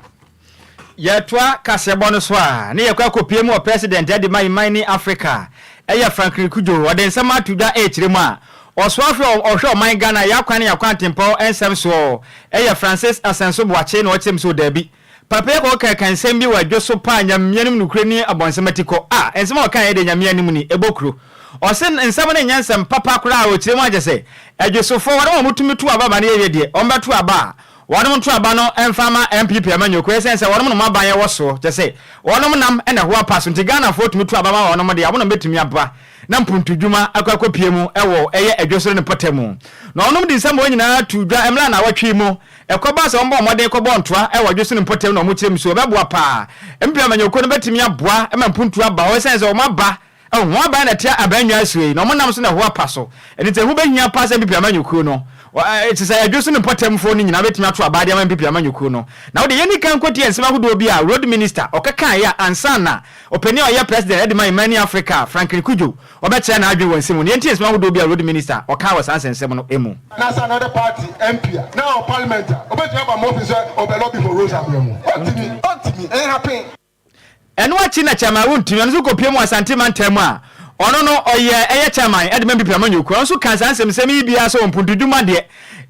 Yɛtoa kaseɛbɔ no so a, ne yɛkɔ akɔpue mu wɔ President de ma Imani Africa, ɛyɛ Franklin Cudjoe, ɔde nsɛm ato dwa ɛrekyerɛ mu a, ɔsoafo a ɔhwɛ ɔman Ghana yɛ akwan ne akwantempɔn nsɛm soɔ, ɛyɛ Francis Asenso Boakye na ɔkyerɛ mu sɛ daabi, papa yi akɔkɔka nsɛm bi wɔ adwo so paa Nyame anim nokorɛ ni abɔnsam atikɔ a, nsɛm a ɔkaeɛ deɛ Nyame anim ni, ɛbɔ kuro. Ɔse nsɛm no nyɛ nsɛm papa koraa a ɔkyerɛ mu akyɛ sɛ, adwosofoɔ wɔnom a wɔtumi to aba ma no yɛyɛ deɛ, wɔbɛto aba a, Wɔnom nto aba no mfa ma NPP amanyɔkuo ɛsiane sɛ wɔnom nom aban ɛwɔ soɔ kyerɛ sɛ wɔnom nam na ɛho apa so nti Ghanafoɔ tumi to aba ma wɔnom deɛ wɔnom bɛtumi aba na mpuntudwuma akɔ akɔpie mu ɛwɔ ɛyɛ Adwosoro ne mpɔtamu na wɔnom de nsɛm wɔ nyinaa to dwa mmerɛ a naawɔtwe yi mu ɛkɔbaa sɛ wɔn bɔɔ mmɔden kɔbɔɔ ntoa ɛwɔ Adwosoro ne mpɔtamu na wɔn kyerɛ mu so ɛbɛboa paa NPP amanyɔkuo no bɛtumi aboa ma mpuntuo aba hɔ ɛsiane sɛ wɔn aba Ho aban na ɛte abannwa asoɛ yi, na wɔnam so na ɛho apa so. Ɛno nti, ɛho bɛhia paa sɛ NPP amanyɔkuo no, te sɛ Adwo so ne mpɔtamfoɔ no nyinaa bɛtumi ato aba de ama NPP amanyɔkuo no. Na wo deɛ, yɛnni kan nkɔtie nsɛm ahodoɔ bi a Road Minister ɔkɛkaeɛ a ansa na ɔpanin a ɔyɛ President de ma Imani Africa, Franklin Cudjoe, ɔbɛkyerɛ n'adwene wɔ nsɛm mu no. Yɛntie nsɛm ahodoɔ bi a Road Minister ɔkaa wɔ saa nsɛnsɛm no mu. Na sɛ another party MP a na ɔwɔ parliament a, obetumi aba mo office sɛ ɔbɛ lobby for roads abrɛ mo. Ontumi, ontumi, ɛnhappen. Ɛno akyi na Chairman Wontumi, ɔno nso kɔpue mu wɔ Asante mantam mu a ɔno no ɔyɛ ɛyɛ Chairman de ma NPP amanyɔkuo. Ɔno nso kaa saa nsɛmnsɛm yi biara sɛ wɔ mpuntudwuma deɛ,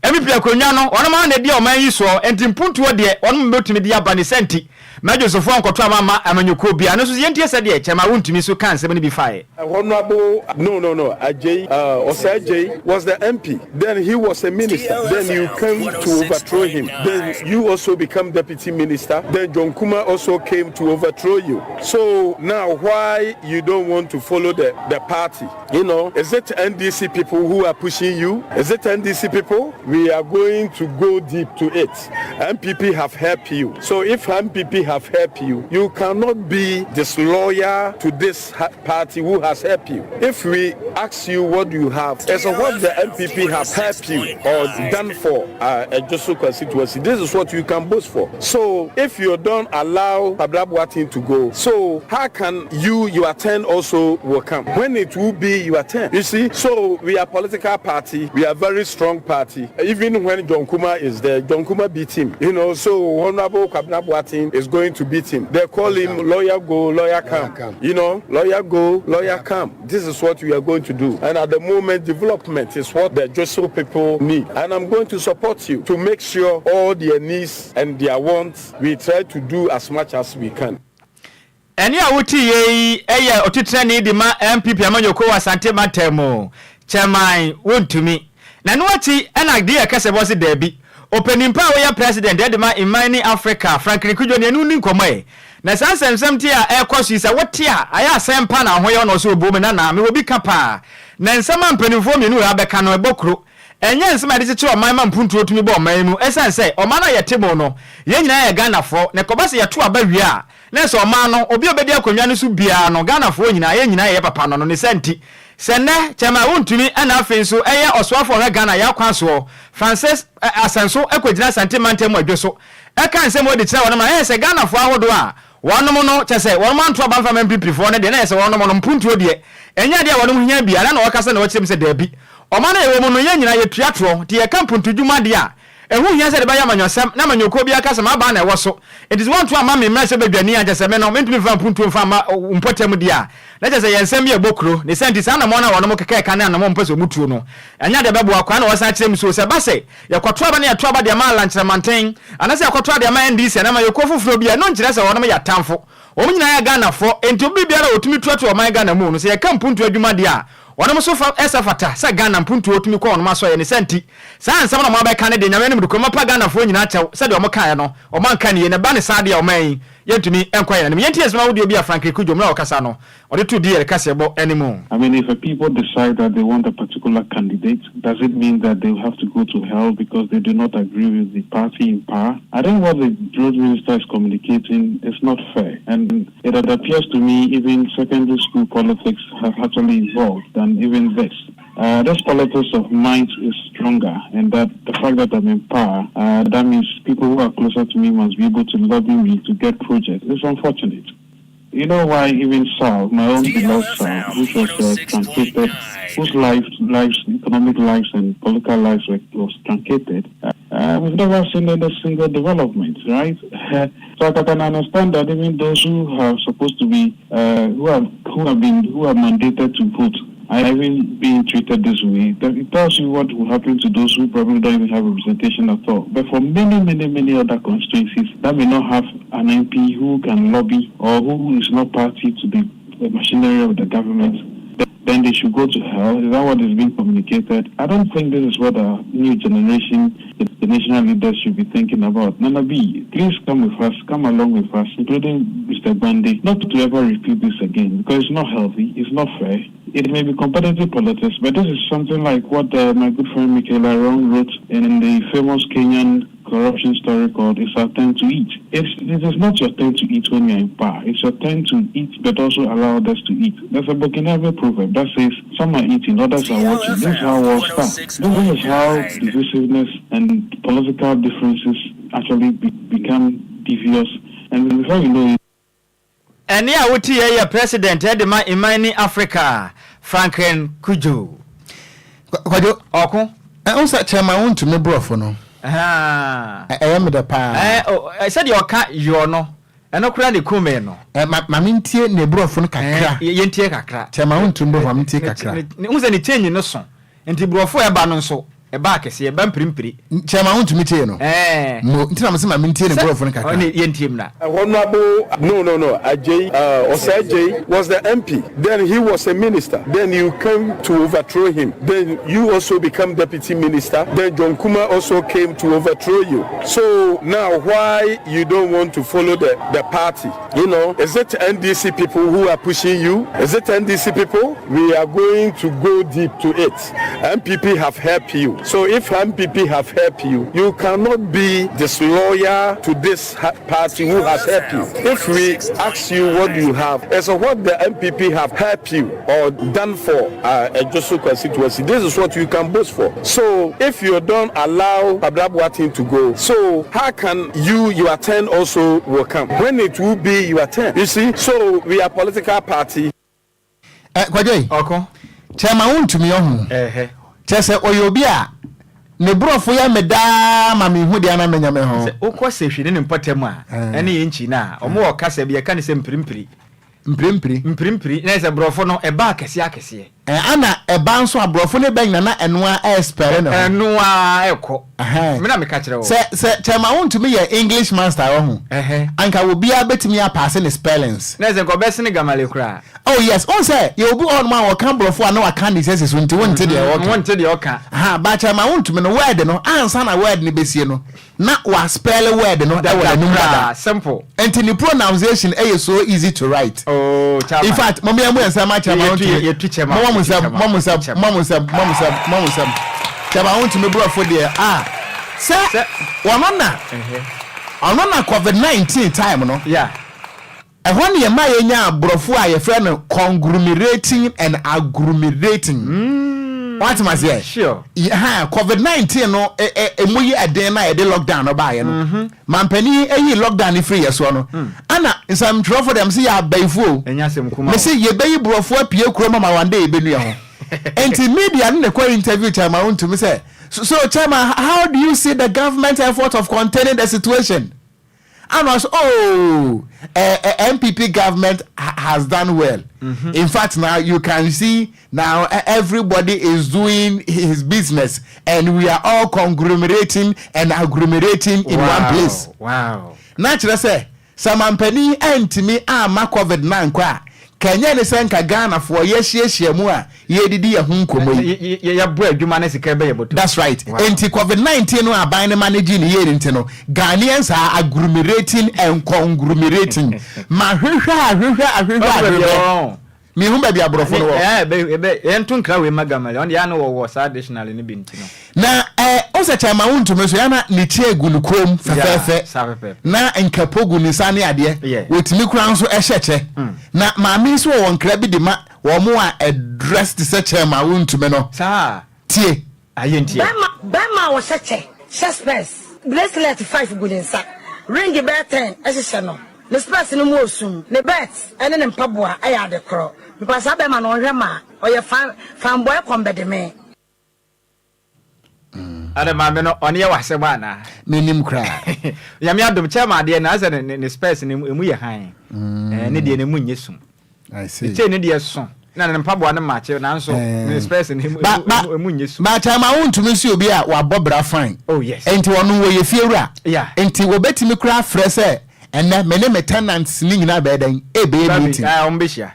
NPP akonnwa no wɔnom ara na ɛdi ɔman yi soɔ, enti mpuntuo deɛ wɔnom bɛtumi de aba ne saa nti Mɛdwosofoɔ nkɔto aba mma amanyɔkuo biara. Ɛno nso yɛntie sɛdeɛ Chairman Wontumi nso kaa nsɛm no bi faeɛ. Honourable no no no Adjei uh, Osei Adjei was the MP then he was a minister then you came to overthrow him then you also become deputy minister then John Kuma also came to overthrow you so now why you don't want to follow the the party you know is it NDC people who are pushing you is it NDC people we are going to go deep to it NPP have helped you so if NPP have helped you you cannot be disloyal to this party who has helped you. If we ask you what you have, it's what the MPP have helped you or done for uh, a Josu constituency. This is what you can boast for. So if you don't allow Pabla Boateng to go, so how can you, your turn also will come? When it will be your turn. You see, so we are political party. We are very strong party. Even when John Kuma is there, John Kuma beat him. You know, so Honorable Kwabena Boateng is going to beat him. They call him lawyer go, lawyer come. Come. You know, lawyer go, lawyer come. This is what we are going to do. And at the moment, development is what the Joshua people need. And I'm going to support you to make sure all their needs and their wants, we try to do as much as we can. Ɛnne a wotiiɛ yi yɛ otitenani de ma NPP amanyɔkuo wɔ Asante mantam mu, Chairman Wontumi. Na ɛno akyi na deɛ ɛka sɛ wɔse daabi. Ɔpanin pa a woyɛ President de ma mman ne Africa, Franklin Cudjoe ne ɛne wo nni nkɔmmɔ ɛ. Na saa nsɛmnsɛm ti a ɛrekɔ so yi sɛ wote a, ayɛ asɛm pa na wo ho yɛ wo na ɔse obuo me nana, mewɔ bi ka paa. Na nsɛm a mpanimfoɔ mmienu wei abɛka no ɛbɔ kuro. Ɛnyɛ nsɛm a yɛde kyekyere ɔman ma mpuntuo tumi ba ɔman yi mu ɛsiane sɛ ɔman a yɛte mu no, yɛn nyinaa yɛ Ghanafoɔ na ɛkɔba sɛ yɛto aba wie a, Na sɛ ɔman no, obi a ɔbɛdi akonnwa no so biara no, Ghanafoɔ nyinaa, yɛn nyinaa yɛyɛ papa no no, ne saa nti, sɛ nnɛ, Chairman Wontumi ɛna afei nso ɛyɛ Ɔsoafoɔ ɔhwɛ Ghana yɛn akwan soɔ, Francis Asɛnso kɔgyina Asante mantam mu adwo so ɛka nsɛm wɔ de kyerɛ wɔnom a, ɛyɛ sɛ Ghanafoɔ ahodoɔ a wɔnom no, kyerɛ sɛ wɔnom anto aba mfa ma NPP foɔ no deɛ, na ɛyɛ sɛ wɔnom no mpuntuo deɛ, ɛnyɛ adeɛ a wɔnom hia biara, na wɔkasa na wɔkyerɛ mu sɛ daabi, ɔman a yɛwɔ mu no, yɛn nyinaa yɛtua toɔ, nti yɛka mpuntudwuma deɛ a, Ɛho nhia sɛ yɛde bɛyɛ amanyɔsɛm na amanyɔkuo biara ka sɛ m'aban na ɛwɔ so, enti sɛ wɔnto amma me mmarahyɛ badwani a, kyerɛ sɛ me no, mentumi mfa mpuntuo mfa mma wo mpɔtam deɛ a, na kyerɛ sɛ ɛyɛ nsɛm bi a ɛbɔ kuro. Ne saa nti, saa anammɔn no a wɔnom keka ɛka ne anammɔn a wɔmpɛ sɛ wɔtuo no, ɛnyɛ adeɛ a ɛbɛboa koraa na wɔsan kyerɛ mu so. Sɛ ɛba sɛ yɛkɔto aba na yɛto aba de ama Allan Kyerɛmanten, anaasɛ yɛkɔto ade ama NDC anaa amanyɔkuo foforɔ bi a, ɛno nkyerɛ sɛ wɔnom yɛ atamfo. Wɔn nyinaa yɛ Ghanafoɔ, enti obi biara a ɔtumi tuatua ɔman Ghana mu no, sɛ yɛka mpuntuo adwuma deɛ a, Wɔnom nso fa ɛsɛ fata sɛ Ghana mpuntuo tumi kɔ wɔnom asɔeɛ ne saa nti saa nsɛm na wɔn abɛka no deɛ Nyame anim nokorɛ mapa Ghanafoɔ nyinaa kyɛw sɛdeɛ wɔn kaeɛ no wɔn anka no yie na ɛba no saa deɛ ɔman yi yɛntumi nkɔ yɛn anim. Yɛntie nsɛm ahodoɔ bi a Frank Kudjo mmerɛ a ɔkasa no ɔde too DL kaseɛbɔ anim. I mean, if a people decide that they want a particular candidate, does it mean that they have to go to hell because they do not agree with the party in power? I think what the road minister is communicating is not fair. And it appears to me even secondary school politics have actually evolved than even this. Uh, this politics of might is stronger, and that the fact that I'm in power, uh, that means people who are closer to me must be able to lobby me to get projects. It's unfortunate. You know why even Sal, my own beloved Sal, which was uh, truncated, whose life, lives, economic lives and political lives were, was truncated, uh, we've never seen any single development, right? so I can understand that even those who are supposed to be, uh, who have, who have been, who are mandated to vote, are even being treated this way. That it tells you what will happen to those who probably don't even have representation at all. But for many, many, many other constituencies that may not have an MP who can lobby or who is not party to the, the machinery of the government, then they should go to hell. Is that what is being communicated? I don't think this is what our new generation, the, the national leaders should be thinking about. Nana B, please come with us, come along with us, including Mr. Bandi, not to ever repeat this again because it's not healthy, it's not fair. It may be competitive politics, but this is something like what uh, my good friend Michaela Rong wrote in the famous Kenyan corruption story called It's Our Turn to Eat. It's, it is not your turn to eat when you're in power. It's your turn to eat, but also allow others to eat. There's a Burkinabe proverb that says, some are eating, others are watching. This is how war starts. This is how divisiveness and political differences actually be, become devious. And before you know it, Ɛnne a wotiiɛ yɛ President de ma Imani Africa, Franklin Cudjoe. Kwadwo. Ɔko. Ɛ wo sɛ kyɛma wo ntumi borɔfo no. Ɛyɛ me dɛ paa. Ɛ sɛdeɛ ɔka yɔɔ no ɛno koraa na ɛkum me no. Ɛ ma ma mentie ne borɔfo no kakra. Yɛntie kakra. Kyɛma wo ntumi borɔfo ma mentie kakra. Wohu sɛ ne change no so Nti brɔfo a ɛba no nso, ɛba akɛseɛ, ɛba mpirimpiri. Kyɛ ma wontumi tie no. Ɛɛ. Mo, nti na mese ma mentie ne brɔfo no kakra. Sɛ, yɛntie mmra. Honourable no no no Adjei uh, Osei Adjei was the MP then he was a minister then you came to overthrow him then you also become deputy minister then John Kuma also came to overthrow you so now why you don't want to follow the the party you know is it NDC people who are pushing you is it NDC people we are going to go deep to it NPP have helped you so if NPP have helped you you cannot be disloyal to this party who has helped you if we ask you what you have it's what the NPP have helped you or done for uh, Ejosu constituency this is what you can boast for so if you don't allow Pabla Boateng to go so how can you your turn also will come when it will be your turn you see so we are political party Eh, Kwadwo yi. Ɔko. Kyɛ ma wontumi ɔho. Ɛhɛ. Kyɛ sɛ ɔyɛ obi a ne borɔfo yɛ me daa ma mehu deɛ na menya me ho. Sɛ wokɔ Sehwi ne ne mpɔtam a, ɛne yɛn nkyi no a, wɔn wɔ kasa bi yɛka no sɛ mpirimpiri. Mpirimpiri. Mpirimpiri, na ɛsɛ borɔfo no ɛba akɛseɛ akɛseɛ. Ɛ ana ɛba nso a borɔfo no bɛ nyina na ɛno ara ɛrespɛre ne ho. Ɛno ara ɛkɔ. Ɛhɛn. Me na meka kyerɛ wo. Sɛ sɛ kyɛ ma wontumi yɛ English master ɔho. Ɛhɛ. Anka obiara bɛtumi apaase ne spellings. Na ɛsɛ nka ɔbɛsene Gamale koraa. Oh yes, wohu sɛ yɛwɔ obi wɔ hɔnom a ɔka borɔfo a na waka ne sɛsi so nti wonte deɛ ɔka. Wonte deɛ ɔka. Aha, but kyɛ ma wontumi no word no ansa na word no bɛsie no na wa spell word no Dada wɔ n'anum koraa, dada. simple. Nti ne pronunciation ɛyɛ so easy to write. Oh, chairman. In fact, mo yɛ mo yɛ nsɛm akyɛ ma Yɛtu wontumi. yɛtu kyɛ ma Mo mo yɛtu nsɛm, kyɛ ma mo mo yɛtu nsɛm, kyɛ mo ma mo yɛtu nsɛm, kyɛ mo ma. mo nsɛm, mo mo nsɛm. Kyɛ ma wontumi borɔfo deɛ ah sɛ Sɛ ɔno na ɛhɛ. ɔno na COVID 19 time no. Yeah. Ɛhɔ ne yɛma yɛnya aborɔfo a yɛfrɛ no conglomerating and agglomerating. Wate ma seɛ? Sure. Ha, COVID-19 no emu yɛ ɛden na yɛde lockdown no baayɛ no. Mampanin eyi lockdown no firi yɛ soɔ no. Ana nsɛmtwerɛfo deɛ mese yɛ abayifo o. Ɛnyɛ asɛm kuma o. Mese yɛbɛyi borɔfo apue kurom ama one day yɛbɛnua ho. Enti media no na ɛkɔ interview Chairman Wontumi sɛ, so Chairman, how do you see the government effort of containing the situation? And I said, oh, NPP government ha has done well. Mm-hmm. In fact, now you can see now everybody is doing his business, and we are all conglomerating and agglomerating in wow. one place. Wow. Na kyerɛ sɛ sɛ mampanin antumi amma covid na nkɔ a Ka ɛnyɛ ne sɛ nka Ghanafoɔ yɛahyiahyia mu a yɛredidi yɛn ho nkɔmmɔ yi. Yɛbɔ adwuma na sika bɛyɛ bɔtɔ. That's right. Enti covid 19 no a aban no manage no yie no nti no, Ghanaians are agglomerating and conglomerating. Mahwehwɛ ahwehwɛ ahwehwɛ ahwehwɛ. Mehu baabi a borɔfo no wɔ. Yɛnto nkra wei ma Gamaliel, ɔno deɛ ano wɔwɔ saa dictionary no bi nti no. Na ɛ o sɛ kyɛ ma wontumi nso yɛn na ne ti egu ne kɔn mu fɛfɛɛfɛ na nkapo gu ne nsa ne adeɛ wɔtumi kura nso ɛhyɛ kyɛ mm. na maame nso wɔ nkra bi de ma wɔn a ɛdress te sɛ kyɛ ma wontumi no tie. Bɛrima bɛrima a ɔhyɛ kyɛ, hyɛ spɛs, bracelet five gu ne nsa, ring bɛyɛ ten hyehyɛ no, ne spɛs no mu osum, ne bɛlt ne ne mpaboa yɛ ade korɔ. Mepa saa bɛrima no ɔnhwɛ maa ɔyɛ fan fanboy kɔmbɛdemee. Ada maame no ɔne yɛ wɔ asɛm anaa? Menim koraa. Nyame adom chairman deɛ na asɛ ne ne spɛs no emu yɛ hann. Mm. Ne deɛ no emu nyɛ sum. I see. Kyɛ ne deɛ so na ne mpaboa no makye nanso eh. ne spɛs no emu emu emu nyɛ sum. But ama wontumi nsi obi a wabɔ bra fine. Oh yes. Nti ɔno wɔyɛ fiewura. Yeah. Nti wɔbɛtumi koraa frɛ sɛ ɛnɛ me ne me tenants ne nyinaa bɛyɛ dɛn ebɛyɛ meeting. Wɔn bɛhyia.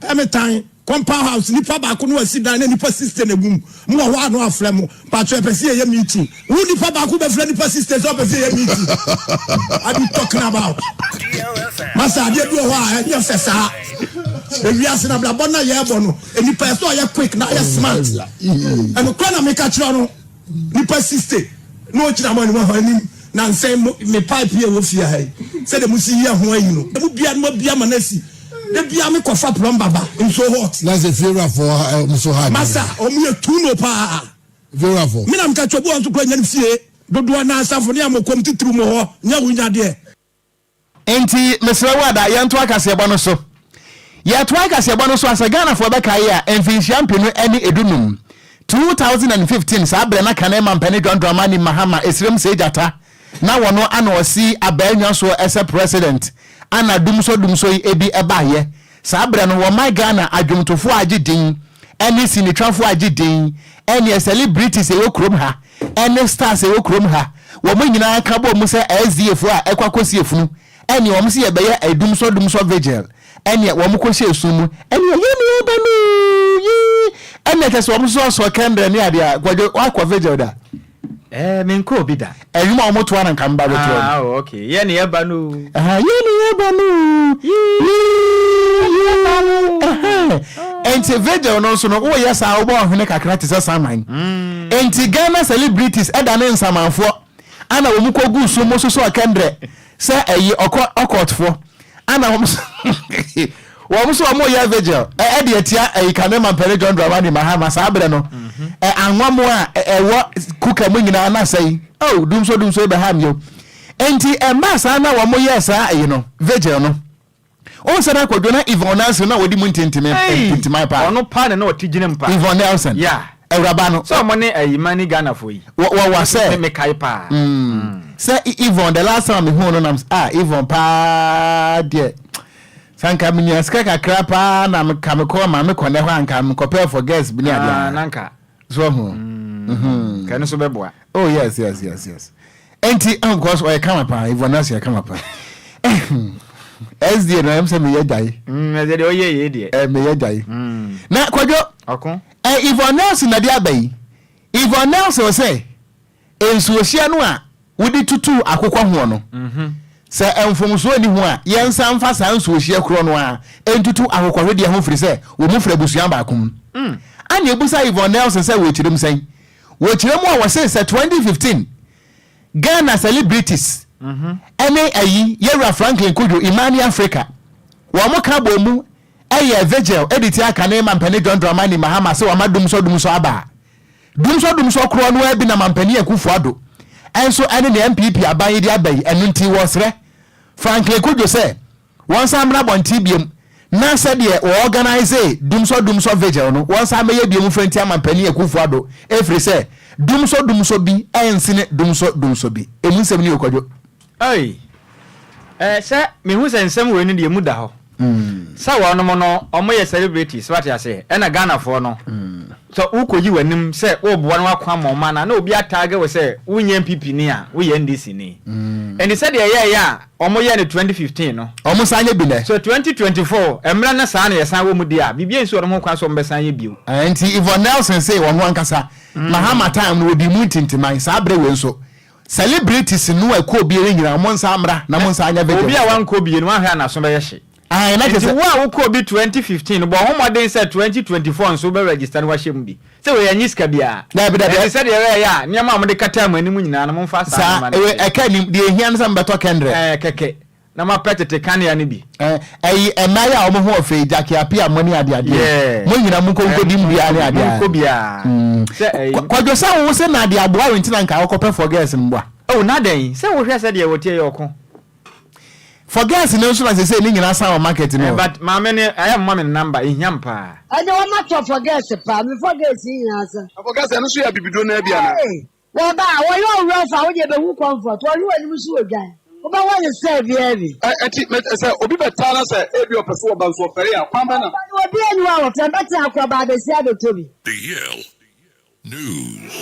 Ɛme tan compound house nipa baako na wasi dan na nipa 60 na egu mu mo wɔ hɔ a na wafrɛ mo mpatsɔ yɛpɛ sɛ yɛyɛ meeting wo nipa baako bɛfrɛ nipa 60 sɛ ɔpɛ sɛ yɛyɛ meeting what you talking about masa adeɛ bi wɔ hɔ a ɛnyɛ fɛ saa ewiase na abrabɔ na yɛbɔ no nipa ɛsɛ ɔyɛ quick na ɔyɛ smart ɛnokora na meka kyerɛ no Nipa 60 na ɔgyina mo anim hɔ anim na nsɛn mo me pipe yi a ɛwɔ fie ha yi sɛdeɛ mo si yɛ ho ayi no mo bia no mo abia ma no asi da bia me kɔfa plumber ba nsuo hot. Na sɛ fiewurafoɔ ɔmo so ha adwene. Masa ɔmo yɛ tuno paa. Fiewurafoɔ. Me na meka kyerɛ obi wɔ nso kura nya ne fie dodoɔ na asafo ne amɔkɔm titiriw mo hɔ nyɛ wo nya deɛ. Enti mesrɛ wo Ada, yɛntoa kaseɛbɔ no so. Yɛtoa kaseɛbɔ no so a, sɛ Ghanafoɔ bɛkae a, mfinhyia mpenu ne edunum, 2015, saa berɛ na kane mampanin John Dramani Mahama esrem sɛ gyata, na wɔno ana ɔsi abaanwa soɔ sɛ president, ana dumsɔ dumsɔ yi ebi baeɛ. Saa berɛ no wɔman Ghana adwomtofoɔ a agye din ne sinitwafoɔ a agye din ne celebrities a ɛwɔ kurom ha ne stars a ɛwɔ kurom ha wɔn nyinaa ka bɔɔ mu sɛ SDA foɔ a ɛkɔ akɔsi efunu ɛneɛ wɔn se yɛbɛyɛ dumsɔ dumsɔ vigil ɛneɛ wɔn kɔhyɛ esu mu ɛneɛ yɛn ne yɛba no yii ɛneɛ kyɛ sɛ wɔn sɔsɔ kɛndrɛ ne adeɛ a kwadwo wakɔ vigil da. Eh, me nkɔ obi da. Ɛnwom a wɔn toa no nka mba bɛtoa Ah, oh, okay. Yɛ ne yɛba no. Aha, yɛ ne yɛba no. Nti vigil no nso no, woyɛ saa wobɔ ɔhwene kakra te sɛ saman. Mm. Nti Ghana celebrities ɛda ne nsamanfoɔ ana wɔn kɔ gu so mo soso ɔkɛndrɛ sɛ ɛyi ɔkɔ ɔkɔtfoɔ ana wɔn Wɔn nso wɔn yɛ vigil ɛde atia ɛyi kane mampanin John Dramani Mahama saa berɛ no ɛ anwa mo a ɛwɔ kuka mu nyinaa na sɛi oh dumso dumso ebe ha mio enti ɛmaa saa na wɔn yɛ saa ɛyi no vigil no wɔn sɛ na akɔdwo na Yvonne Nelson na wɔdi mu ntintimi ntintiman paa ɔno paa na na ɔte gyina mu paa Yvonne Nelson yeah awuraba no sɛ ɔmo ne ɛyi mani Ghana fo yi wɔ wɔ sɛ me kae paa sɛ Yvonne the last time me hu no nam ah Yvonne paa deɛ Sɛ anka menya sika kakra paa na ka mekɔ maame kɔnɛ hɔ a anka mekɔpɛɛ for girls bi ne adeɛ Ah, na nka. So ɔho. Mm. Ka ɛno nso bɛboa. Oh yes yes yes yes. Enti um, because ɔyɛ kama paa, Yvonne Nasi yɛ kama paa. SDA no ɛm sɛ meyɛ gyae. Mm, ɛsɛ deɛ ɔyɛ yie deɛ. Eh, meyɛ gyae. Mm. Na Kwadwo. Ɔko. Eh, Yvonne Nelson na de aba yi. Yvonne Nelson sɛ Nsuohyeɛ no a wode tutuu akokɔ hoɔ no, sɛ mfomsoɔ nni ho a, yɛnsan mfa saa nsuohyeɛ korɔ no ara ntutu akokɔhwedeɛ ho firi sɛ wɔn firi abusua baako mu. Ana ɛbusa Yvonne Nelson sɛ wɔkyerɛ mu sɛn? Wɔkyerɛ mu a wɔse sɛ 2015 Ghana celebrities ne ayi Yɛwura Franklin Cudjoe, Imani Africa, wɔn ka bɔɔ mu yɛɛ vigil de tia kane mampanin John Dramani Mahama sɛ wama dumsɔ dumsɔ aba a, Dumsɔ dumsɔ korɔ no ara bi na Mampanin Akuffo Addo nso ne ne NPP aban yi de aba yi, ɛno nti wɔsrɛ Franklin Cudjoe sɛ wɔnsan mmra abɔnten biom na sɛdeɛ wɔ organise dumsɔ dumsɔ vigil no wɔnsan mmɛyɛ biom mfa ntia Mampanin Akuffo Addo ɛfiri sɛ dumsɔ dumsɔ bi nsene dumsɔ dumsɔ bi. Ɛmu nsɛm nie o Kwadwo. Ei! Eh, sɛ mehu sɛ nsɛm wei no deɛ emu da hɔ. Sɛ wɔnom no, wɔn yɛ celebrities, wate aseɛ, ɛna Ghanafoɔ no, Sɛ wokɔyi w'anim sɛ woreboa na woako ama ɔman no a, na obi ataage wo sɛ wonyɛ NPP ni a, woyɛ NDC ni. Enti sɛdeɛ ɛyɛeɛ a wɔyɛɛ no 2015 no, Wɔnsan nyɛ bi nnɛ. So 2024 mmerɛ no saa na yɛsan wɔ mu deɛ a, biribiara nsi wɔn ho kwan sɛ wɔbɛsan ayɛ bio. Enti Yvonne Nelson se ɔno ankasa, Mahama time no ɔdii mu ntintiman, saa berɛ wei nso, celebrities no a ɛkɔɔ bie no nyinaa monsan mmra na monsan nyɛ vigil Obi a foforɔ. wankɔ bie no, wanhwɛ a n'aso bɛyɛ hye. Ae, na kyerɛ Nti sɛ. wo a wokɔɔ bi 2015 no, bɔ ho mmɔden sɛ 2024 nso wobɛ register na woahyɛ mu bi. Sɛ wei ɛnnye sika biara. Dabi, dabi. Ɛnti sɛdeɛ ɛyɛ a nneɛma a mode kataa mo anim nyinaa no, momfa saa Saa, nneɛma no ɛwɛ, nhyɛ. ɛka nnim, deɛ ɛhia ne sɛ mobɛtɔ kɛndrɛ. Ɛɛ, kɛkɛ. Na moapɛ tete kanea no bi. Ɛɛ, ɛyi, mmaa yi a wɔn ho ɔfɛ yi, Jackie Appiah mo ne adeadeɛ yi, Yeah. mo nyinaa monkɔ nkɔdi mu biara ne Monkɔ bi, adeɛ. monkɔ biara. Sɛ ɛyi. Kwadwo sɛ wo se na adeɛ aboa wo nti na nka wokɔpɛ for girls no mboa. Oh, na dɛn? Sɛ wohwɛ sɛdeɛ wɔteɛ yɛ ɔko. For girls no nso na sesei ne nyinaa san wɔ market no. Eh but maame no ayɛ mma me ne number ehia me paa. Ɛnde wɔma tɔ for girls paa me for girls yi nyinaa sa. Na for girls ɛno nso yɛ abibiduro naa bi anaa? Hey wɔba a wɔyɛ owura fa wo deɛ bɛhu comfort wɔhwe w'anim so wɔ dwan wobɛwɔ ne style biara bi. Ɛ ɛnti mɛ sɛ obi bɛtaa na sɛ ebi ɔpɛ sɛ ɔba nso ɔfɛre a kwan bɛn na. Ɔba no obi ani hɔ a wɔfrɛ bɛtena akɔ aba abɛsi abɛtɔ bi. DL News.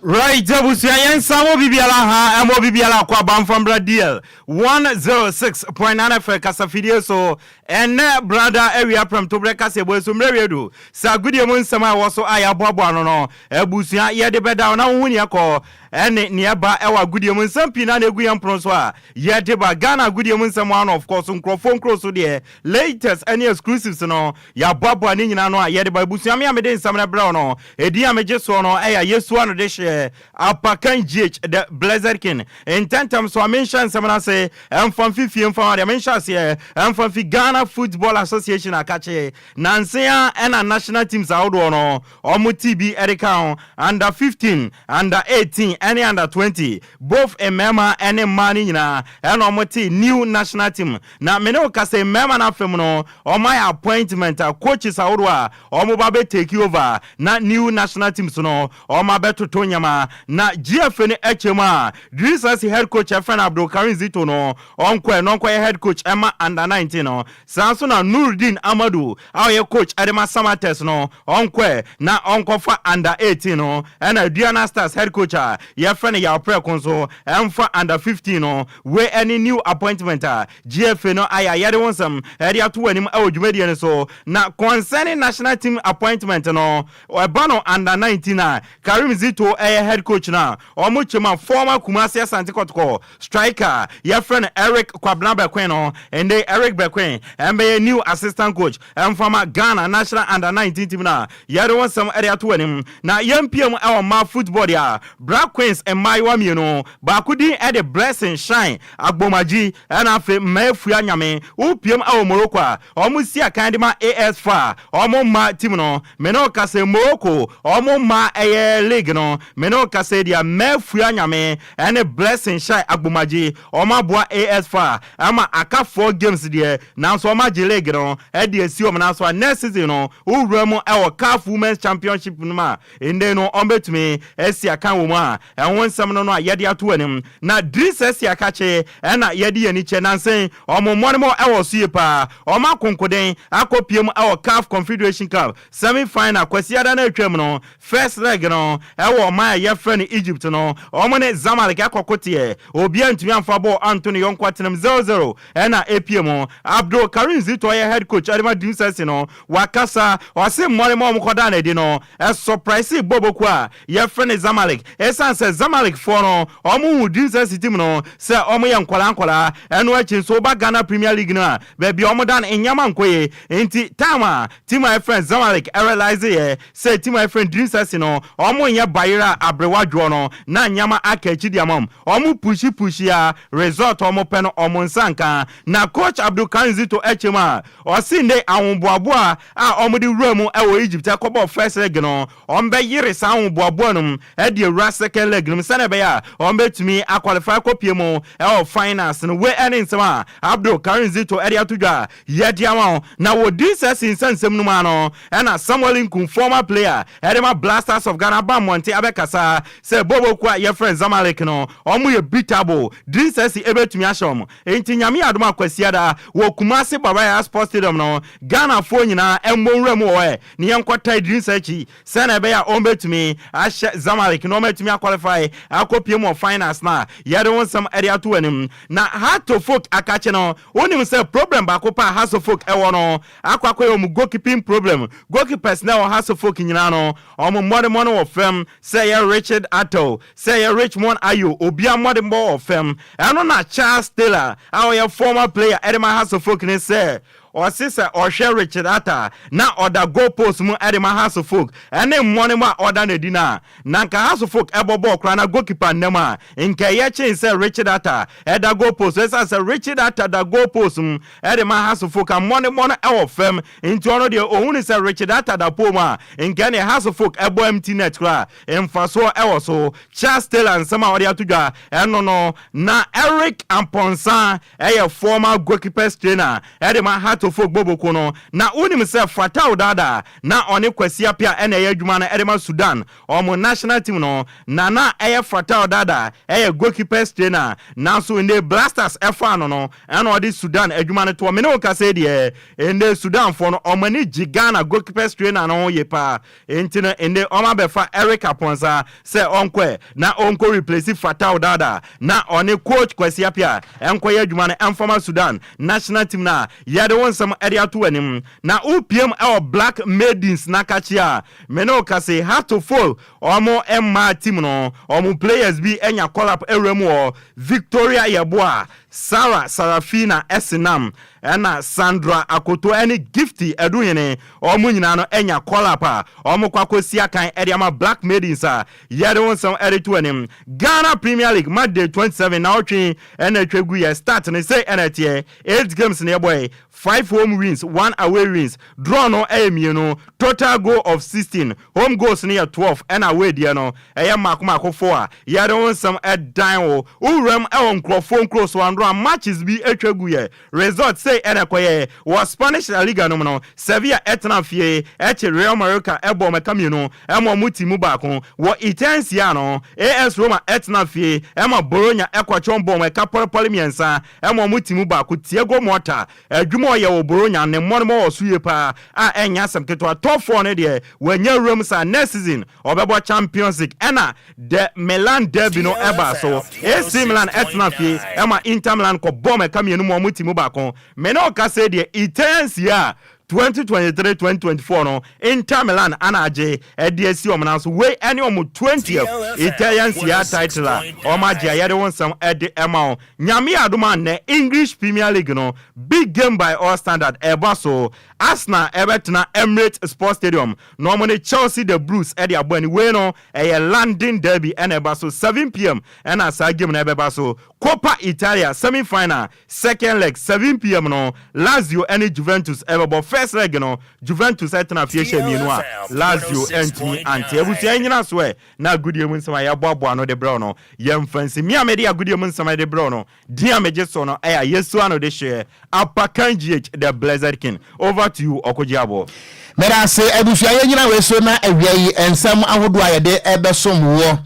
Right abusua yɛn nsa wɔ bibiara ha ɛmɔ bibiara akɔ abanfambra DL 106.9 FM kasafidie so Ɛnnɛ brada awia prɛmtoberɛ kaseɛbɔ yi so mmerɛ wie du sɛ agodie mu nsɛm a ɛwɔ so a yɛaboaboa ano no abusua yɛde bɛda wo na wohu neɛ ɛkɔ ɛne neɛ ɛba ɛwɔ agodie mu nsɛm pii na na ɛgu yɛn pono so a yɛde ba Ghana agodie mu nsɛm ano of course nkurɔfoɔ nkuro so deɛ latest ɛne exclusives no yɛaboaboa ne nyinaa ano a yɛde ba abusua me a mede nsɛm no brɛ wo no ɛdin a megye soɔ no ɛyɛ Yesua no de hyeɛ Apakan GH, The Blessed King, Ntɛntɛm so a menhyɛ nsɛm no ase mfa mfi fie mfa ho adeɛ, menhyɛ aseɛ mfa mfi Ghana Football Association akakye. Nanse ara ɛna national teams ahodoɔ no wɔn ti bi de ka ho, under 15, under 18 ɛne under 20, both mmarima ne mmaa no nyinaa ɛna wɔn te new national team. Na me ne wo kasa yi mmarima no afa mu no wɔn ayɛ appointment a coaches ahodoɔ a wɔn ba bɛ take over na new national teams no wɔn abɛtoto nneɛma. Na GFA no akyɛ mu a Driss head coach a yɛfrɛ no Abdulkarim Zito no ɔnkɔ ɛ na ɔnkɔyɛ head coach ɛma under 19 no. Saa nso na Nurudeen Amadu a ɔyɛ coach ɛde ma Samatex no ɔnkɔ ɛ na ɔnkɔfa under 18 no. Ɛna Aduana Stars head coach a yɛfrɛ no Yaw Preko nso ɛmfa under 15 no. Wei ɛne new appointment a GFA no ayɛ a yɛde wo nsɛm ɛde ato w'anim ɛwɔ dwumadie no so. Na concerning national team appointment no, ɛba no under 19 a, Karim Zito ɛyɛ head coach no a wɔn kyɛ mu a former Kumasi Asante Kɔtɔkɔ striker a yɛfrɛ no Eric Kwabena Bekoe no, ɛnde Eric Bekoe ɛmbɛyɛ new assistant coach ɛmfa ma Ghana national under 19 team no a yɛde wo nsɛm ɛde ato w'anim. Na yɛmpie mu ɛwɔ mmaa football deɛ a, Bra Queens mmaayewa mmienu, baako din ɛde Blessing Shine Agbomagyi ɛna afei Mmaafua Nyame, wopiem ɛwɔ Morocco a wɔn si akan de ma AS FAR, wɔn mmaa team no. Me ne wo kasa yi Morocco wɔn mmaa ɛyɛ league no, me ne wo kasa yi deɛ Mmaafua Nyame ɛne Blessing Shine Agbomagyi wɔn aboa AS FAR ɛma aka 4 games deɛ nanso wɔn agye league no ɛde asi wɔn nan so a next season no wowura mu ɛwɔ CAF Women's Championship no mu a Ndɛ no ɔmbɛtumi esi akan wɔ mu a, ɛho nsɛm no no a yɛde ato w'anim. Na Drisa si akakye na yɛde yɛn ani kyɛ. Nansa yi, wɔn mmɔnemmɔ wɔ so yie paa. Wɔn akonkoden akɔpue mu wɔ CAF Confederation Cup semi final Kwasiada no a atwam no, first leg no wɔ ɔman a yɛfrɛ no Egypt no. Wɔn ne Zamalek kɔkoteɛ. Obiara antumi amfa bɔɔl anto ne yɔnko atenam, zero-zero na epue mu. Abdul Karim Zito a ɔyɛ head coach de ma Dreams SC no, Wakasa, ɔse mmɔre ma wɔkɔdaa no adi no, ɛsɔpraesee bɔbɔkuo a yɛfrɛ no Zamalek. Esiane sɛ Zamalek foɔ no wɔn hu Dreams FC team no sɛ wɔn yɛ nkwadaa nkwadaa, ɛno akyi nso woba Ghana Premier League no a baabi a wɔn da no nneɛma nkɔ yie nti time a team a yɛfrɛ no Zamalek realise yɛ sɛ team a yɛfrɛ no Dreams FC no wɔn nyɛ bayerɛ a abrewa dwoɔ no na nneɛma aka akyi de ama wɔn. Wɔn pushi pushi a result a wɔn pɛ no wɔn nsa nka. Na coach Abdul Karim Zito. kyɛ mu a, ɔse nnɛ ahoboaboa a wɔde wura mu wɔ Egypt kɔbɔɔ first leg no, wɔbɛyere saa ahoboaboa no mu de awura second leg no mu sɛnea ɛbɛyɛ a wɔbɛtumi aqualify akɔpue mu wɔ finals no. Wei ne nsɛm a Abdul Karim Zito de ato dwa a yɛde ama wo. Na wɔdi saa sinsɛnsɛm no mu ara no, ɛna Samuel Nkum, former player de ma Blasters of Ghana aba mmɔnten abɛkasa sɛ bɔɔlbɔ kuo a yɛfrɛ no Zamalek no, wɔyɛ beatable, Drinsasi bɛtumi ahyɛ wɔn. Enti Nyame yɛ adom a Kwasiada wɔ Kumasi Baba Yara Sports Stadium no, Ghanafoɔ nyinaa mmɔ nwura mu wɔ hɔ ɛ na yɛnkɔtae Drinsa akyi sɛnea ɛbɛyɛ a wɔbɛtumi ahyɛ Zamalek na wɔatumi aqualify akɔpue mu wɔ finals no a yɛde wo nsɛm de ato w'anim. Na Hearts-of-Oak akakye no, wonim sɛ problem baako pɛ a Hearts-of-Oak wɔ no akɔ akɔyɛ wɔn goalkeeping problem. Goalkeepers no a ɛwɔ Hearts-of-Oak nyinaa no, wɔn mmɔdemmɔ no wɔ fam, sɛ ɛyɛ Richard Attoh, Sɛ ɛyɛ Richmond Ayew, obia mmɔdenbɔ wɔ fam. Ɛno na Charles Taylor a ɔyɛ former player de ma Hearts of Oak no sɛ ɔse sɛ ɔhwɛ Richard Attah na ɔda goal post mu de ma Hearts of Oak ne mmɔdenbɔ a ɔda no adi no a, na nka Hearts of Oak bɔ bɔɔl koraa na goalkeeper nna mu a, nka ɛyɛ kyen sɛ Richard Attah da goal post. Ɛsiane sɛ Richard Attah da goal post mu de ma Hearts of Oak a, mmɔdenbɔ no wɔ fam nti ɔno deɛ ɔhunu sɛ Richard Attah da pole mu a, nka ɛneɛ Hearts of Oak bɔ empty net koraa. Mfasoɔ wɔ so. Charles Taylor nsɛm a ɔde ato dwa ɛno no, na Eric Amponsah yɛ former goalkeepers trainer de ma Heart of Oak Boboko no. Na wonim sɛ Fatau Dada na ɔne Kwasi Appiah na ɛyɛ adwuma no de ma Sudan wɔn national team no. Na na ɛyɛ Fatau Dada yɛ goalkeepers trainer nanso nnɛ Blasters faa no no ɛna ɔde Sudan adwuma no toɔ. Me ne wo kasa yi deɛ nnɛ Sudanfoɔ no wɔn ani gye Ghana goalkeepers trainer no ho yie paa. Enti no ende wɔabɛfa Eric Aponsa sɛ ɔnkɔ ɛ na ɔnkɔ replace Fatau Dada na ɔne coach Kwasi Appiah nkɔyɛ adwuma no mfama Sudan national team no a yɛde wo nsɛm de ato w'anim na wopiam wɔ Black Maidens n'akakye a me ne wo kase Hartlepool wɔn mmaa team no wɔn players bi anya call up awura mu wɔ Victoria Yeboah, Sarah Sarafina Esinam ɛna Sandra Akoto ɛne Gifty Aduhene wɔn nyinaa no anya call up a wɔn kɔ akɔsi akan ɛde ama Black Maidens a yɛde wo nsɛm ɛde to anim. Ghana Premier League match day 27 naawɔtwe ɛna atwa gu yɛ start no sei ɛna ɛteɛ 8 games na yɛbɔɛ 5 home wins 1 away wins draw no ɛyɛ mmienu total goal of 16 home goals no yɛ 12 ɛna away deɛ no ɛyɛ mmaako mmaako 4 a yɛde wo nsɛm ɛdan wo wo wuram ɛwɔ nkurɔfoɔ nkuro so andora matches bi atwa gu yɛ Result sei na ɛkɔyɛɛ, Wɔ Spanish La Liga no mu no, Sevilla tenaa fie kye Real Mallorca bɔɔ mmɛka mmienu ma wɔn ti mu baako. Wɔ Italian Serie A no, AS Roma tenaa fie ma Bologna kɔkye wɔn bɔɔ mmɛka pɔlepɔle mmiɛnsa ma wɔn ti mu baako. Thiago Motta adwuma a ɔyɛ wɔ Bologna no, ne mmɔdemmɔ wɔ so yie paa a ɛnyɛ asɛm ketewa. Top four no deɛ, wanya wuram saa. Next season, ɔbɛbɔ Champions League ɛna The Milan derby no baa so. AC Milan tena fie ma Inter Milan kɔbɔɔ mɛka mmienu mu wɔn ti mu baako. Me ne wo kasa yi deɛ Italian Serie A 2023-2024 no Inter Milan ana agye de asi wɔn nan so. Wei ne wɔn 20th Italian Serie A title a wɔn agye a yɛde wo nsɛm de ma wo. Nyame yɛ adom a nnɛ English Premier League no big game by all standard ɛreba so. Arsenal ɛbɛtena Emirates Sports Stadium na wɔn ne Chelsea the Blues de abɔ ani. Wei no Ɛyɛ London derby ɛna ɛba so 7pm ɛna saa game no ɛbɛba so. Coppa Italia semi final second leg 7pm no Lazio ɛne Juventus ɛbɛbɔ. First leg no Juventus ɛtena fie hyɛ mmienu a Lazio ɛntumi ante. Abusua yi nyina so ɛ na agodie mu nsɛm a yɛaboaboa ano de brɛ wo no yɛmfa nsi. Me a mede agodie mu nsɛm de brɛ wo no Din a megye so no ɛyɛ Yesu ano de hyeɛ Apakan GH the blessed king over to you Ɔkogye Aboɔ. Meda ase abusua yɛnyina wei so na awia yi nsɛm ahodoɔ a yɛde ɛbɛsom woɔ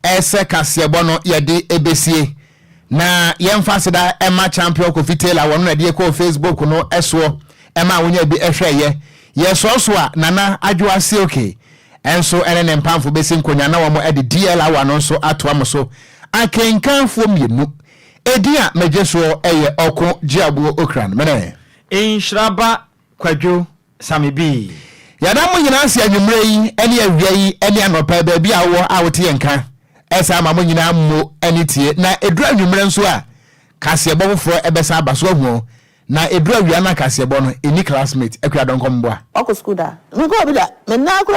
ɛsɛ kaseɛbɔ no yɛde ɛbɛsie na yɛmfa aseda ɛma Champion Kofi Taylor wɔno na ɛde yɛkɔɔ Facebook no ɛsoɔ ɛma wonya bi ɛhwɛɛyɛ yɛsɔɔ so a Nana Adwoa Silky nso ne ne mpamfo bɛsi nkonnwa na wɔde DL Hour no nso atoa mo so. Akenkanfoɔ mmienu. Edin a megye soɔ yɛ Ɔko Gyeaboɔ Okran. Mene. Nhyira ba Kwadwo Same Bii. Yɛda mo nyinaa ase anwummerɛ yi ne awia yi ne anɔpa yi baabi a wowɔ a wote yɛn nka. Ɛsan ma mo nyinaa mmo ne tie. Na ɛduru anwummerɛ nso a, kaseɛbɔ foforɔ ɛbɛsan aba so ahu. Na ɛduru awia no a kaseɛbɔ no, ɛnni classmate. Akua Dɔnkɔ mmoa. Wakɔ sukuu da? Menkɔɔ bi da. Me nan koraa.